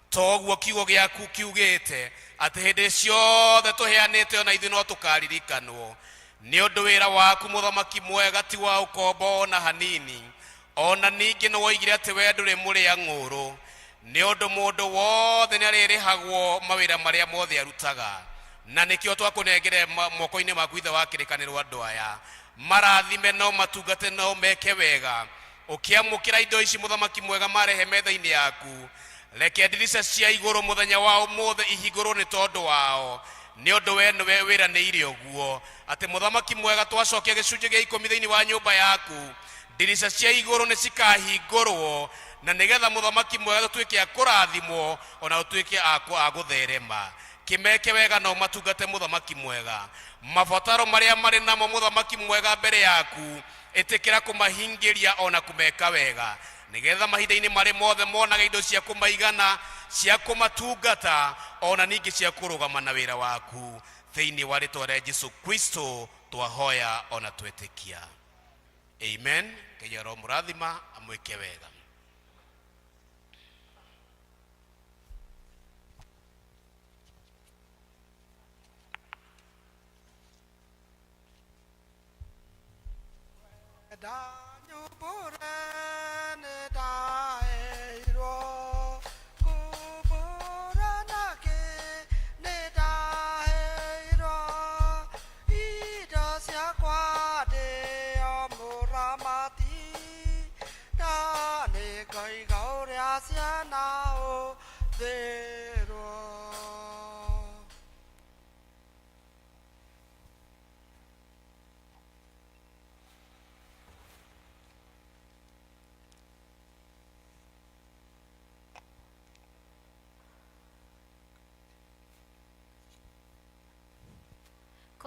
toguo kiugo gĩaku kiugĩte atĩ hĩndĩ ciothe tũheanĩte ona ithuĩ no tũkaririkanwo, nĩ ũndũ wĩra waku, mũthamaki mwega, ti wa ũkombo ona hanini. Ona ningĩ nĩ woigire atĩ we ndũrĩ mũrĩa ng'ũrũ, nĩ ũndũ mũndũ wothe nĩ arĩrĩhagwo mawĩra marĩa mothe arutaga, na nĩkĩo twakũnengere moko-inĩ maku, Ithe wa kĩrĩkanĩro. Andũ aya marathime, no matungate, no meke wega. Ũkĩamũkĩra indo ici, mũthamaki mwega, marehe metha-inĩ yaku, reke ndirica cia igũrũ mũthenya wa ũmũthĩ ihingũrwo nĩ tondũ wao, nĩ ũndũ we nĩwe wĩranĩire ũguo atĩ, mũthamaki mwega, twacokia gĩcunjĩ gĩa 10 thĩinĩ wa nyũmba yaku, ndirica cia igũrũ nĩ cikahingũrwo, na nĩgetha, mũthamaki mwega, tũtuĩke a kũrathimwo ona tũtuĩke a gũtherema. Kĩmeke wega na ũmatungate, mũthamaki mwega. Mabataro marĩa marĩ namo, mũthamaki mwega, mbere yaku, ĩtĩkĩra kũmahingĩria ona kũmeka wega, nĩgetha mahinda-inĩ marĩ mothe monaga indo cia kũmaigana, cia kũmatungata, ona ningĩ cia kũrũgama na wĩra waku. Thĩinĩ wa rĩtwa rĩa Jesu Kristo twahoya ona twetĩkia, amen. Ngai aromũrathima, amwĩke wega. Ndanyumbũre nĩndaheirwo, ngumbũra nakĩ nĩndaheirwo, indo ciakwa ndĩo mũramati, na nĩngoiga ũrĩa cianahũthĩrwo.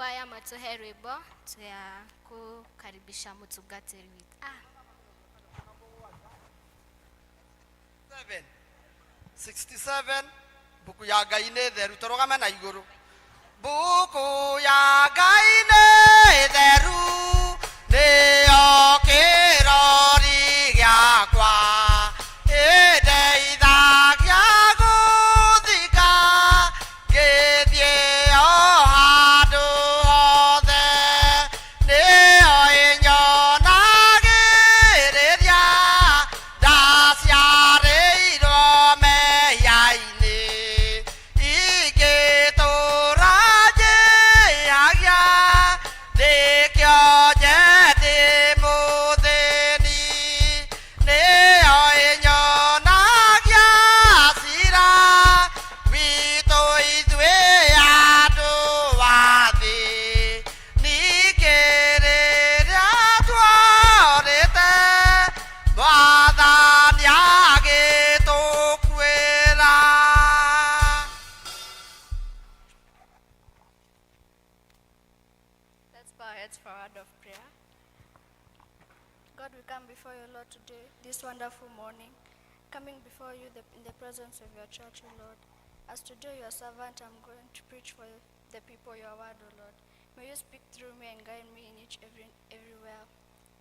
Kwaya matuhe rwĩmbo twa kukaribisha mũtungatĩri witũ. Ah. 7 67 mbuku ya Ngai nĩ theru, tũrũgame na igũrũ. Mbuku ya Ngai nĩ theru, nĩyo kĩrori gĩakwa, ĩndeithagia gũthika ngĩthiĩ o handũ hothe, nĩyo ĩnyonagĩrĩria ndaciarĩirwo mehia-inĩ, ingĩtũra njĩhagia nĩkĩo nje ndĩ mũthĩni, nĩyo ĩnyonagia cira witũ ithuĩ andũ a thĩ, ningĩ rĩrĩa tuorĩte Mwathani agĩtũkuĩra. Let's bow our heads for a word of prayer. God, we come before you, Lord, today, this wonderful morning, coming before you in the presence of your church, O Lord. As today, your servant, I'm going to preach for the people your word, O Lord. May you speak through me and guide me in each everywhere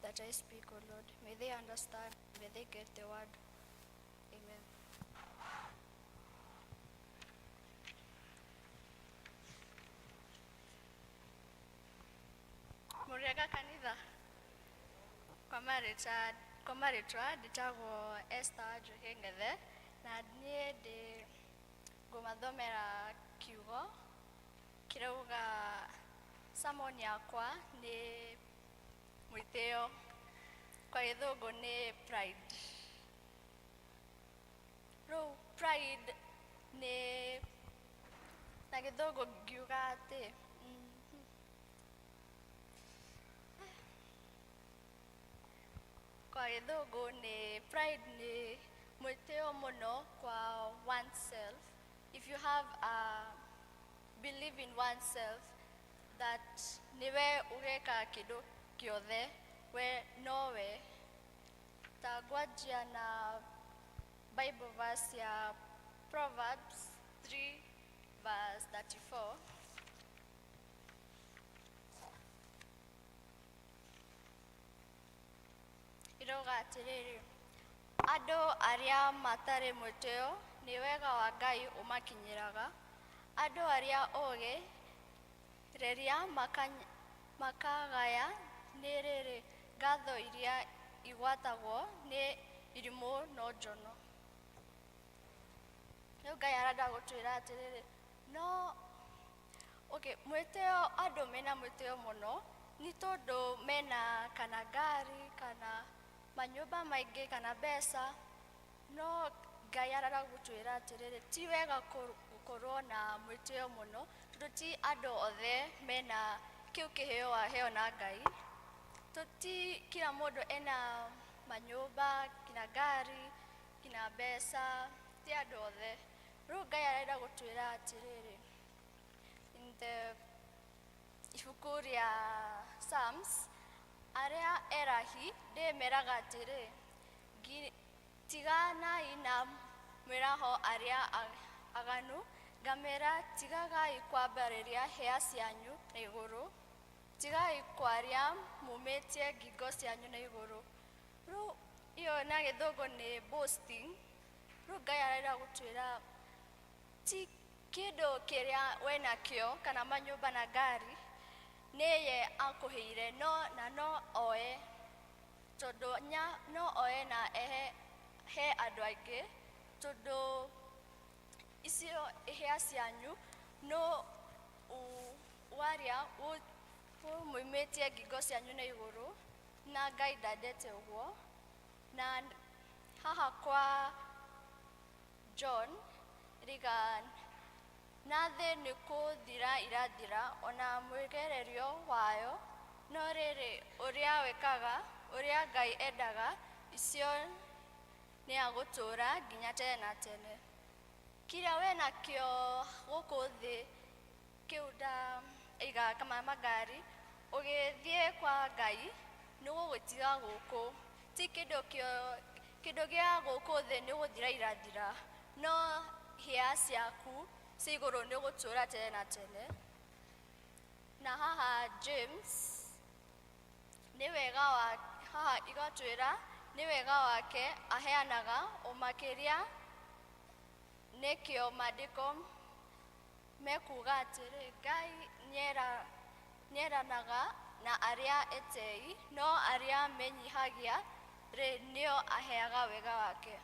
that I speak, O Lord. May they understand, may they get the word. Amen. Mũrĩega kanitha. Kwa marĩtwa ndĩtagwo Esther Wanjũhĩ Ng'ethe, na niĩ ndĩ ngũmathomera kiugo kĩrauga sermon yakwa nĩ mwĩtĩo, kwa gĩthũngũ nĩ pride. Rĩu pride nĩ na gĩthũngũ ngiuga atĩ kwa gĩthũngũ nĩ pride nĩ mwĩtĩo mũno kwa oneself. If you have a belief in oneself that nĩwe ũgeka kĩndũ kĩothe, we nowe. Ta ngwanjia na Bible verse ya Proverbs 3 verse 34. Irauga atĩrĩrĩ, andũ arĩa matarĩ mwĩtĩo nĩ wega wa Ngai ũmakinyĩraga, andũ arĩa ogĩ rĩrĩa makagaya nĩ rĩrĩ, ngatho iria igwatagwo nĩ irimũ no njono. Rĩu Ngai arenda gũtwĩra atĩrĩrĩ, no okay, mwĩtĩo, andũ mena mwĩtĩo mũno nĩ tondũ mena kana ngari kana manyũmba maingĩ kana mbeca, no Ngai arenda gũtwĩra atĩrĩrĩ, ti wega gũkorwo na mwĩtĩo mũno, tondũ ti andũ othe mena kĩu kĩheo waheo na Ngai. Ti kila mũndũ ena manyũmba, kina ngari, kina mbeca, ti andũ othe. Rĩu Ngai arenda gũtwĩra atĩrĩrĩ, in the ibuku rĩa Psalms, arĩa erahi ndĩmeraga atĩrĩ, tiganai na mwĩraho arĩa aganu, ngamera tigagai kwambĩrĩria hĩa cianyu na igũrũ, tigai kwaria mumĩtie ngingo cianyu na igũrũ. Rĩu iyo na gĩthũngũ nĩ boasting. Rĩu Ngai arenda gũtwĩra ti kĩndũ kĩrĩa wenakĩo kana manyũmba na ngari nĩye akũheire, no na no oe, tondũ nya no oe na ehe he andũ aingĩ, tondũ icio ihĩa cianyu no waria ũmũimĩtie ngingo cianyu na igũrũ, na Ngai ndendete ũguo. Na haha kwa John riga na thĩ nĩ kũthira irathira ona mwĩgererio wayo, no rĩrĩ ũrĩa wĩkaga ũrĩa Ngai endaga icio nĩ agũtũũra nginya tene na tene. Kĩrĩa wenakĩo gũkũ thĩ kĩu nda iga kama magari ũgĩthiĩ kwa Ngai nĩ ũgũgĩtiga gũkũ. Ti kĩndũ kĩo kĩndũ gĩa gũkũ thĩ nĩ gũthira irathira, no hĩa ciaku cia igũrũ nĩ ũgũtũra tene na tene. Na haha James nĩ wega wa haha igatwĩra nĩ wega wake aheanaga ũmakĩria, nĩkĩo maandĩko mekuga atĩrĩ, Ngai nĩeranaga na arĩa etĩi, no arĩa menyihagia rĩ nĩo aheaga wega wake.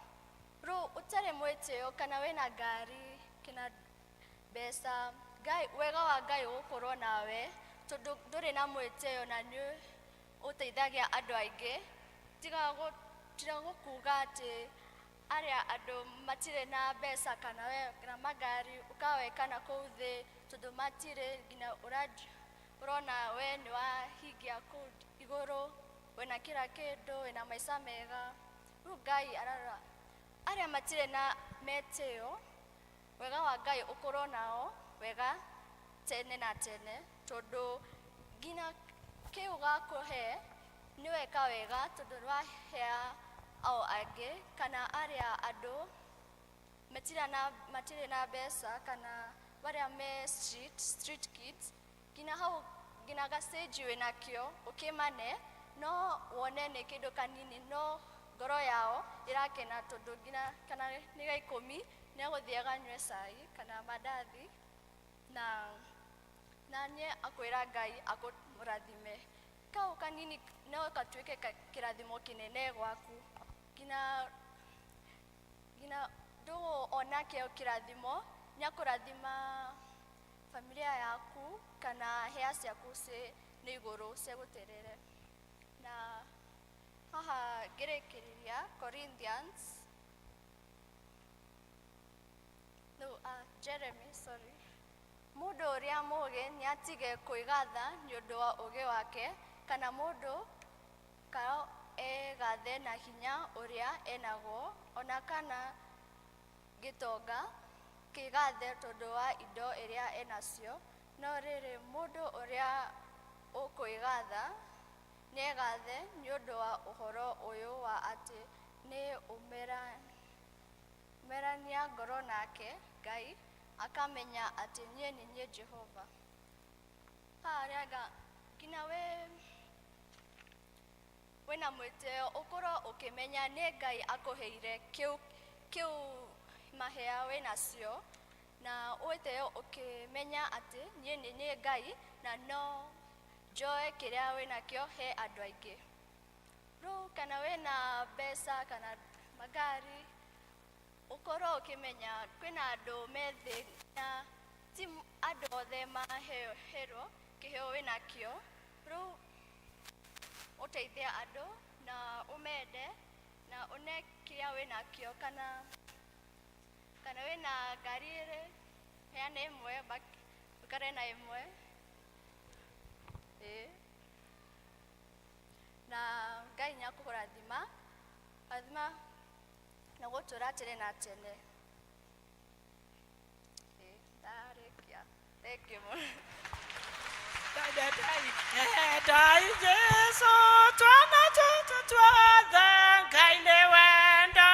Rĩu ũtarĩ mwĩtĩo kana wĩna ngari kana mbeca, Ngai, wega wa Ngai ũgũkorwo nawe tondũ ndũrĩ na mwĩtĩo na nĩ ũteithagia andũ aingĩ. Tiga gũkuga atĩ arĩa andũ matirĩ na mbeca kana we na magari ũkaweka na kũu thĩ tondũ matirĩ nginya ũrona we nĩ wahingia kũu igũrũ, wĩna kila kĩndũ, wĩna maica mega. Rĩu Ngai ararora arĩa matirĩ na metĩo, wega wa Ngai ũkorwo nao wega tene na tene, tondũ nginya kĩu gakũhe nĩ weka wega tondũ nĩ wahea ao angĩ kana arĩa andũ matirĩ na mbeca kana arĩa me street kids, nginya hau nginya gacĩnji wĩnakĩo ũkĩmane no wone nĩ kĩndũ kanini, no ngoro yao ĩrakena tondũ nginya kana nĩ ga ikũmi nĩ egũthiĩ aganyue cai kana mandathi na nĩ akwĩra Ngai akũrathime. Kau kanini no gatuĩke kĩrathimo kĩnene gwaku, nginya ndũona kĩo kĩrathimo nĩ akũrathima familia yaku kana hĩa ciaku ci nĩ igũrũ cigũterere. Na haha ngĩrĩkĩrĩria Corinthians, no, Jeremy, sorry. Mũndũ ũrĩa mũũgĩ nĩatige kwĩgatha nĩ ũndũ wa ũũgĩ wake, kana mũndũ kao egathe na hinya ũrĩa enaguo, ona kana gĩtonga kĩgathe tondũ wa indo iria enacio. No rĩrĩ, mũndũ ũrĩa ũkwĩgatha nĩegathe nĩ ũndũ wa ũhoro ũyũ wa atĩ nĩ ũmerania ngoro nake Ngai akamenya atĩ niĩ nĩ niĩ Jehova. Haha rĩanga nginya we wĩna mwĩtĩo ũkorwo ũkĩmenya nĩ Ngai akũheire kĩu mahea wĩnacio, na wĩtĩo ũkĩmenya atĩ niĩ nĩ niĩ Ngai na no njoe kĩrĩa wĩnakĩo he andũ aingĩ. Rĩu kana wĩna mbeca kana magari ũkorwo ũkĩmenya kwĩna andũ me thĩ na ti andũ othe maheirwo kĩheo wĩnakĩo. Rĩu ũteithie andũ na ũmende na une kĩrĩa wĩnakĩo, kana wĩna ngari ĩrĩ heana ĩmwe ũikare na ĩmwe. Ĩĩ, na Ngai nĩ akũrathima rathima na gũtũra tene na tene. Ĩĩ, ndarĩkia. Thank you mũno. Endai Jesu twana tũtũ tuothe, Ngai nĩ wendo,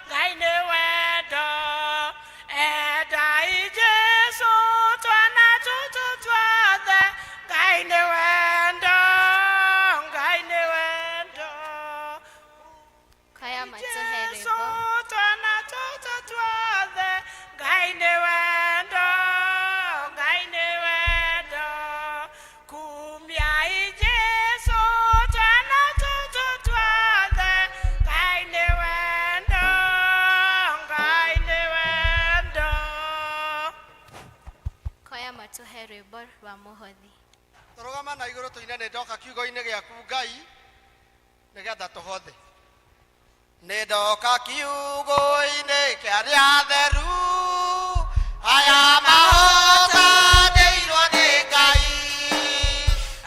Ngai nĩ wendo. Endai Jesu twana tũtũ tuothe, Ngai nĩ wendo, Ngai nĩ wendo. Kwaya matũhe Jesu rwĩmbo. twana tũtũ tuothe, Ngai nĩ wendo, Ngai nĩ wendo. Kumiai Jesu twana tũtũ tuothe, Ngai nĩ wendo, Ngai nĩ wendo. Kwaya matũhe rwĩmbo rwa mũhothi. Tũrũgama na igũrũ tũine nĩ ndoka kiugo-inĩ gĩaku Ngai nĩgetha tũhothe. Nĩ ndoka kiugo-inĩ kĩa arĩa atheru, aya mahotanĩirwo nĩ Ngai,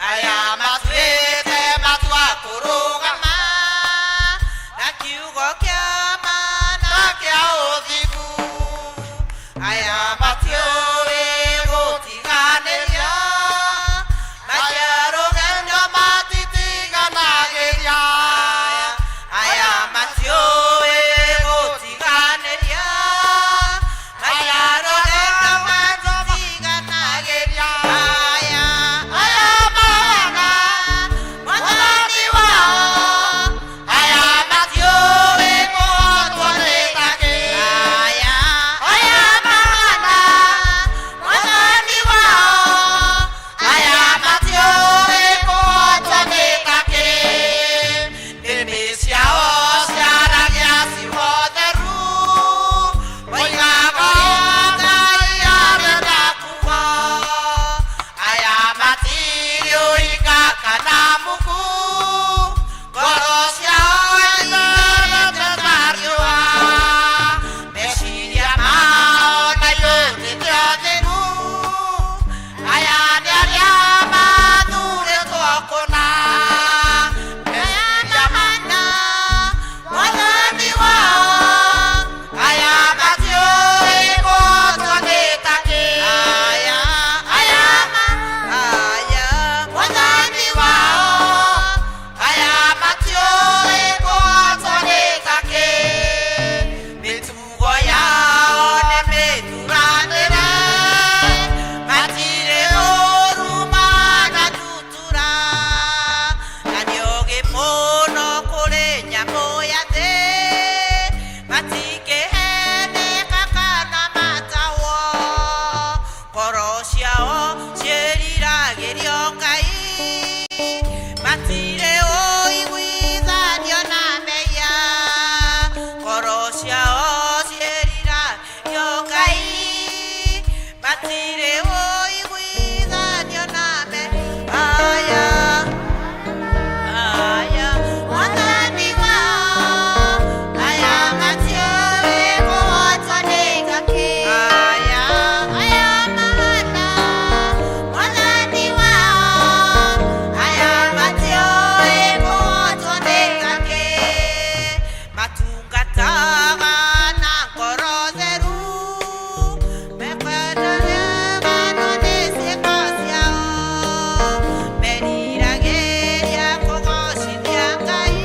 aya matuĩte matua kũrũgama na kiugo kĩa ma na kĩa ũthingu, aya matiũĩ gũtiganĩria. Hatirĩ ũiguithanio name aya aya Mwathani wao aya matiũĩ kũhotwo nĩ ngakĩ aya aya mahana Mwathani wao aya matiũĩ kũhotwo nĩ ngakĩ matungataga na ngoro theru mekwendagano nĩ ciĩko ciao meriragĩria kũgocithia Ngai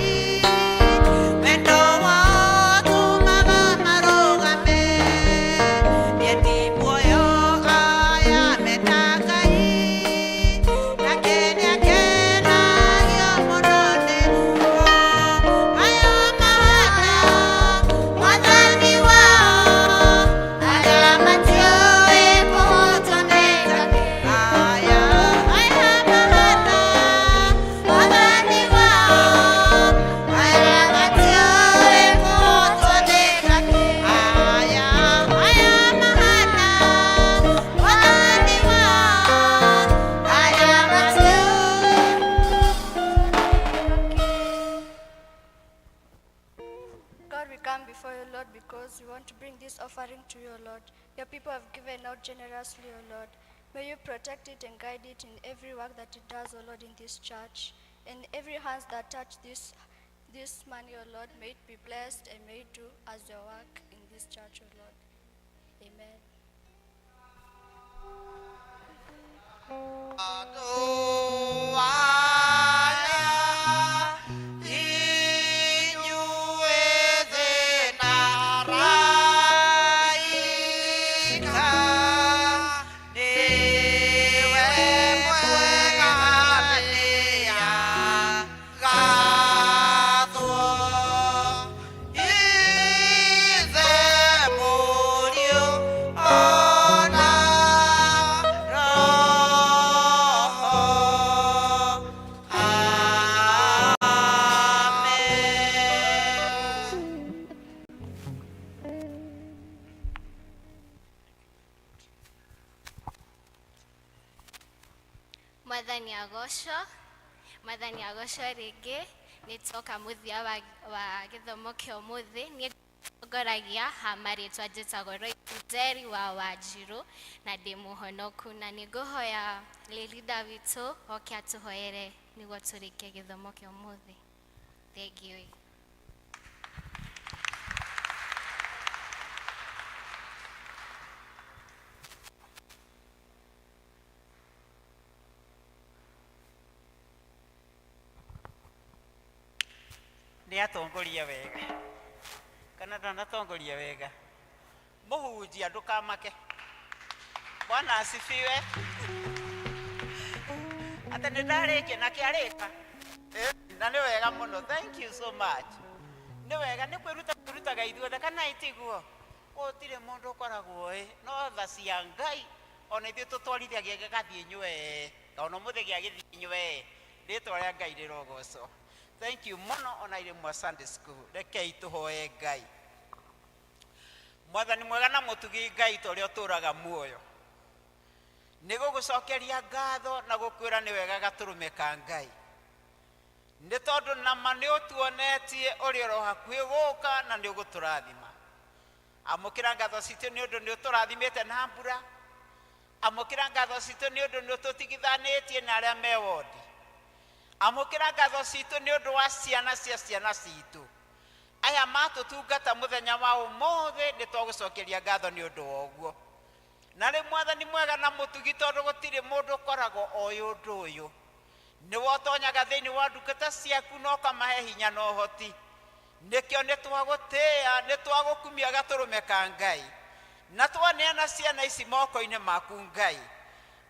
wendo wao ũtũmaga marũgame miendi muoyo aya menda Ngai nake nĩakenagio mũno nĩo aya mahana Mwathani wao aya matiũĩ kũhotwo nĩ ngakĩ aya aya mahana Mwathani wao aya matiũĩ kũhotwo nĩ ngakĩ aya aya mahana Mwathani wao aya matiũĩ God, we come before you, Lord, because we want to bring this offering to you, Lord. Your people have given out generously, O Lord. May you protect it and guide it in every work that it does, O Lord, in this church. And every hands that touch this money, O Lord, may it be blessed and may it do as your work in this church, O Lord. Amen. Mwathani agocwo, Mwathani agocwo rĩngĩ. Nĩ twoka mũthia wa gĩthomo kĩa ũmũthĩ. Niĩ ngoragia ha marĩtwa njĩtagwo Royce Njeri wa Wanjirũ na ndĩ mũhonoku, na nĩ ngũhoya leader witũ oke atũhoere nĩguo tũrĩkie gĩthomo kĩa ũmũthĩ. Thengiũ. Nĩ atongoria wega kana ndanatongoria wega? Mũhunjia, ndũkamake. Bwana asifiwe. Atĩ nĩ ndarĩkia na kĩarĩka. Na nĩ wega mũno. Thank you so much. Nĩ wega nĩ kwĩruta twĩrutaga ithuothe, kana itiguo? Gũtirĩ mũndũ ũkoragwo ĩ no tha cia Ngai ona ithuĩ tũtwarithagia gĩgathiĩ nywee ona ũmũthĩ gĩagĩthiĩ nywee. Rĩtwa rĩa Ngai rĩrogocwo. Thank you mũno ona irĩ mwa Sunday school. Rekei tũhoe Ngai. Mwathani mwega na mũtugi Ngai, ta ũrĩa ũtũraga muoyo, nĩ gũgũcokeria ngatho na gũkwĩra nĩ wega gatũrũme ka Ngai, nĩ tondũ nama nĩ ũtuonetie ũrĩa ũro hakuhĩ gũka na nĩ ũgũtũrathima. Amũkĩra ngatho citũ nĩ ũndũ nĩ ũtũrathimĩte na mbura. Amũkĩra ngatho citũ nĩ ũndũ nĩ ũtũtigithanĩtie na arĩa me wondi. Amũkĩra ngatho citũ nĩ ũndũ wa ciana cia ciana citũ aya matũtungata mũthenya wa ũmũthĩ. Nĩ twagũcokeria ngatho nĩ ũndũ wa ũguo. Na rĩ, Mwathani mwega na mũtugi, tondũ gũtirĩ mũndũ ũkoragwo oĩ ũndũ ũyũ, nĩwe ũtonyaga thĩinĩ wa ndungata ciaku na ũkamahe hinya na ũhoti. Nĩkĩo nĩ twagũtĩĩa, nĩ twagũkumia gatũrũme ka Ngai, na twaneana ciana ici moko-inĩ maku. Ngai,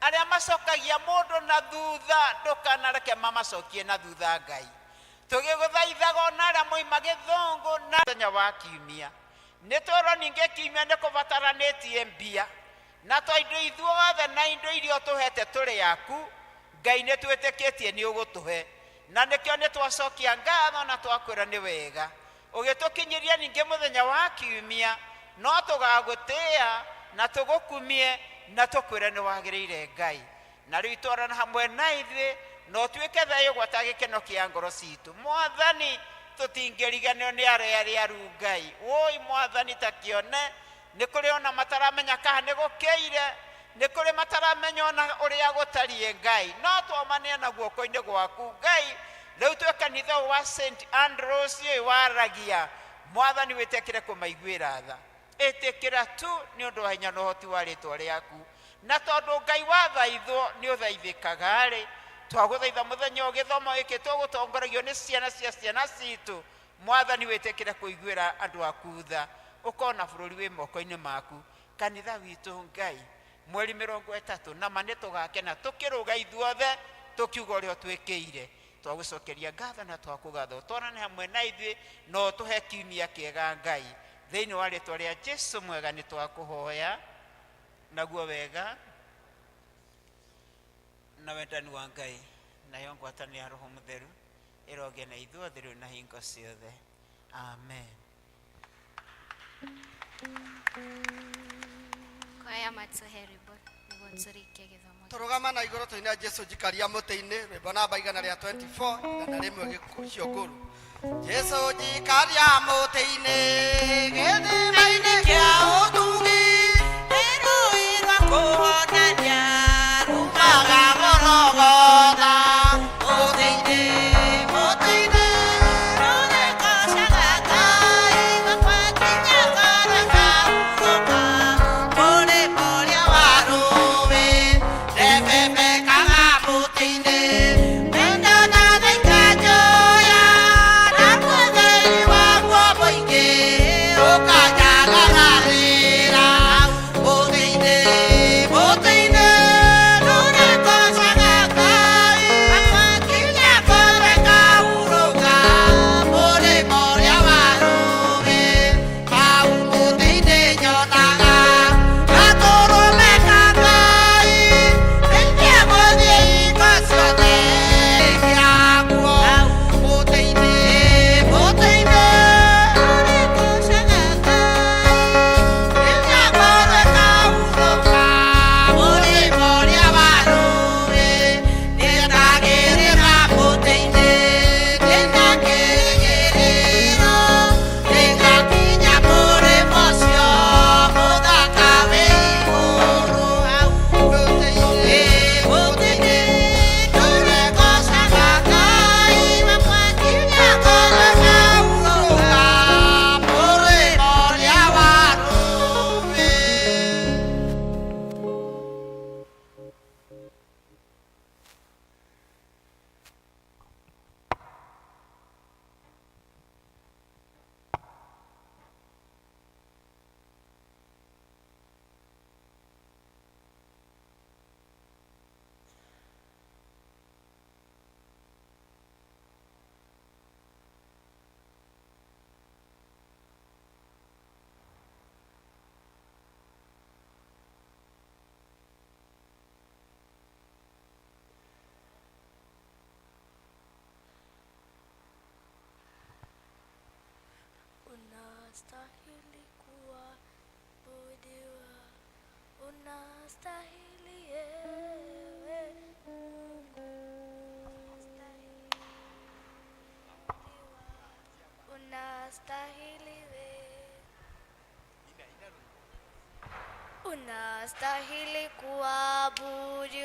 arĩa macokagia mũndũ na thutha, ndũkanareke mamacokie na thutha. Ngai, tũgĩgũthaithaga ona arĩa moima gĩthũngũ na mũthenya wa kiumia, nĩ twerwo ningĩ kiumia nĩ kũbataranĩtie mbia, na to indo ithuothe na indo iria ũtũhete tũrĩ yaku. Ngai, nĩ twĩtĩkĩtie nĩ ũgũtũhe, na nĩkĩo nĩ twacokia ngatho na twakwĩra nĩ wega ũgĩtũkinyĩria ningĩ mũthenya wa kiumia. No tũgagũtĩĩa na tũgũkumie. Na tũkwĩre nĩ wagĩrĩire Ngai. Na rĩu twarana hamwe na ithuĩ na ũtuĩke thayũ gwata gĩkeno kĩa ngoro citũ. Mwathani, tũtingĩriganĩrwo nĩ arĩa arĩaru Ngai. Woi Mwathani, ta kĩone nĩ kũrĩ ona mataramenya kana nĩ gũkĩire, nĩ kũrĩ mataramenya ona ũrĩa gũtariĩ Ngai, no twamanĩa guoko-inĩ gwaku Ngai. Rĩu twĩ kanitha ũyũ wa St Andrews ũyũ waragia, Mwathani wĩtĩkĩre kũmaiguĩra tha, ĩtĩkĩra tu nĩ ũndũ wa hinya na ũhoti wa rĩtwa rĩaku. Na tondũ Ngai wathaithwo nĩ ũthaithĩkaga rĩ, twagũthaitha mũthenya ũyũ gĩthomo gĩkĩ tũgũtongoragio nĩ ciana cia ciana citũ, Mwathani wĩtĩkĩre kũiguĩra andũ aku tha, ũkona bũrũri wĩ moko-inĩ maku. Kanitha witũ Ngai, mweri 30 nama nĩ tũgakena tũkĩrũga ithuothe tũkiuga ũrĩa ũtwĩkĩire. Twagũcokeria ngatho na twakũgatha, ũtwarane hamwe na ithuĩ na ũtũhe kiumia kĩega Ngai. Thĩinĩ wa rĩtwa rĩa Jesu mwega nĩ twakũhoya, naguo wega na wendani wa Ngai nayo ngwatanĩro ya Roho Mũtheru ĩrogĩa na ithuothe rĩu na hingo ciothe. Amen. Kwaya matũhe rwĩmbo nĩguo tũrĩkie gĩthomo. Tũrũgama na igũrũ tũina Jesu njikaria mũtĩ-inĩ, rwĩmbo namba 124, 101 ciongũrũ. Jesu njikaria mũtĩ-inĩ, gĩthima-inĩ kĩa ũtugi, rũĩ rwa kũhonania rumaga Golgotha. Mũtĩ-inĩ, mũtĩ-inĩ, rũrĩgocaga Ngai wakwa nginya ngoro ngahurũka, mũrĩmo ũrĩa wa rũĩ rebebekaga mũtĩ-inĩ. Wendo na thaika njoya na mũtheri waguo mũingĩ ũkanjagararĩra. Mũtĩ-inĩ, mũtĩ-inĩ, rũrĩgocaga Ngai wakwa nginya ngoro ngahurũka, mũrĩmo ũrĩa wa rũĩ. Hau mũtĩ-inĩ nyonaga gatũrũme ka Ngai, nĩkĩo gũthiĩ hingo ciothe kĩaguo. Mũtĩ-inĩ, mũtĩ-inĩ, rũrĩgocaga Ngai nginya ngoro ngahurũka, mũrĩmo ũrĩa wa rũĩ. Nĩndagĩrĩra mũtĩ-inĩ, ndĩna kĩĩrĩgĩrĩro, nĩngakinya mũrĩmo ũcio mũthaka wĩ igũrũ. Mũtĩ-inĩ, mũtĩ-inĩ, rũrĩgocaga Ngai wakwa nginya ngoro ngahurũka, mũrĩmo ũrĩa wa rũĩ. Unastahili kuabudiwa, unastahili ewe Mungu, unastahili we, unastahili kuabudiwa.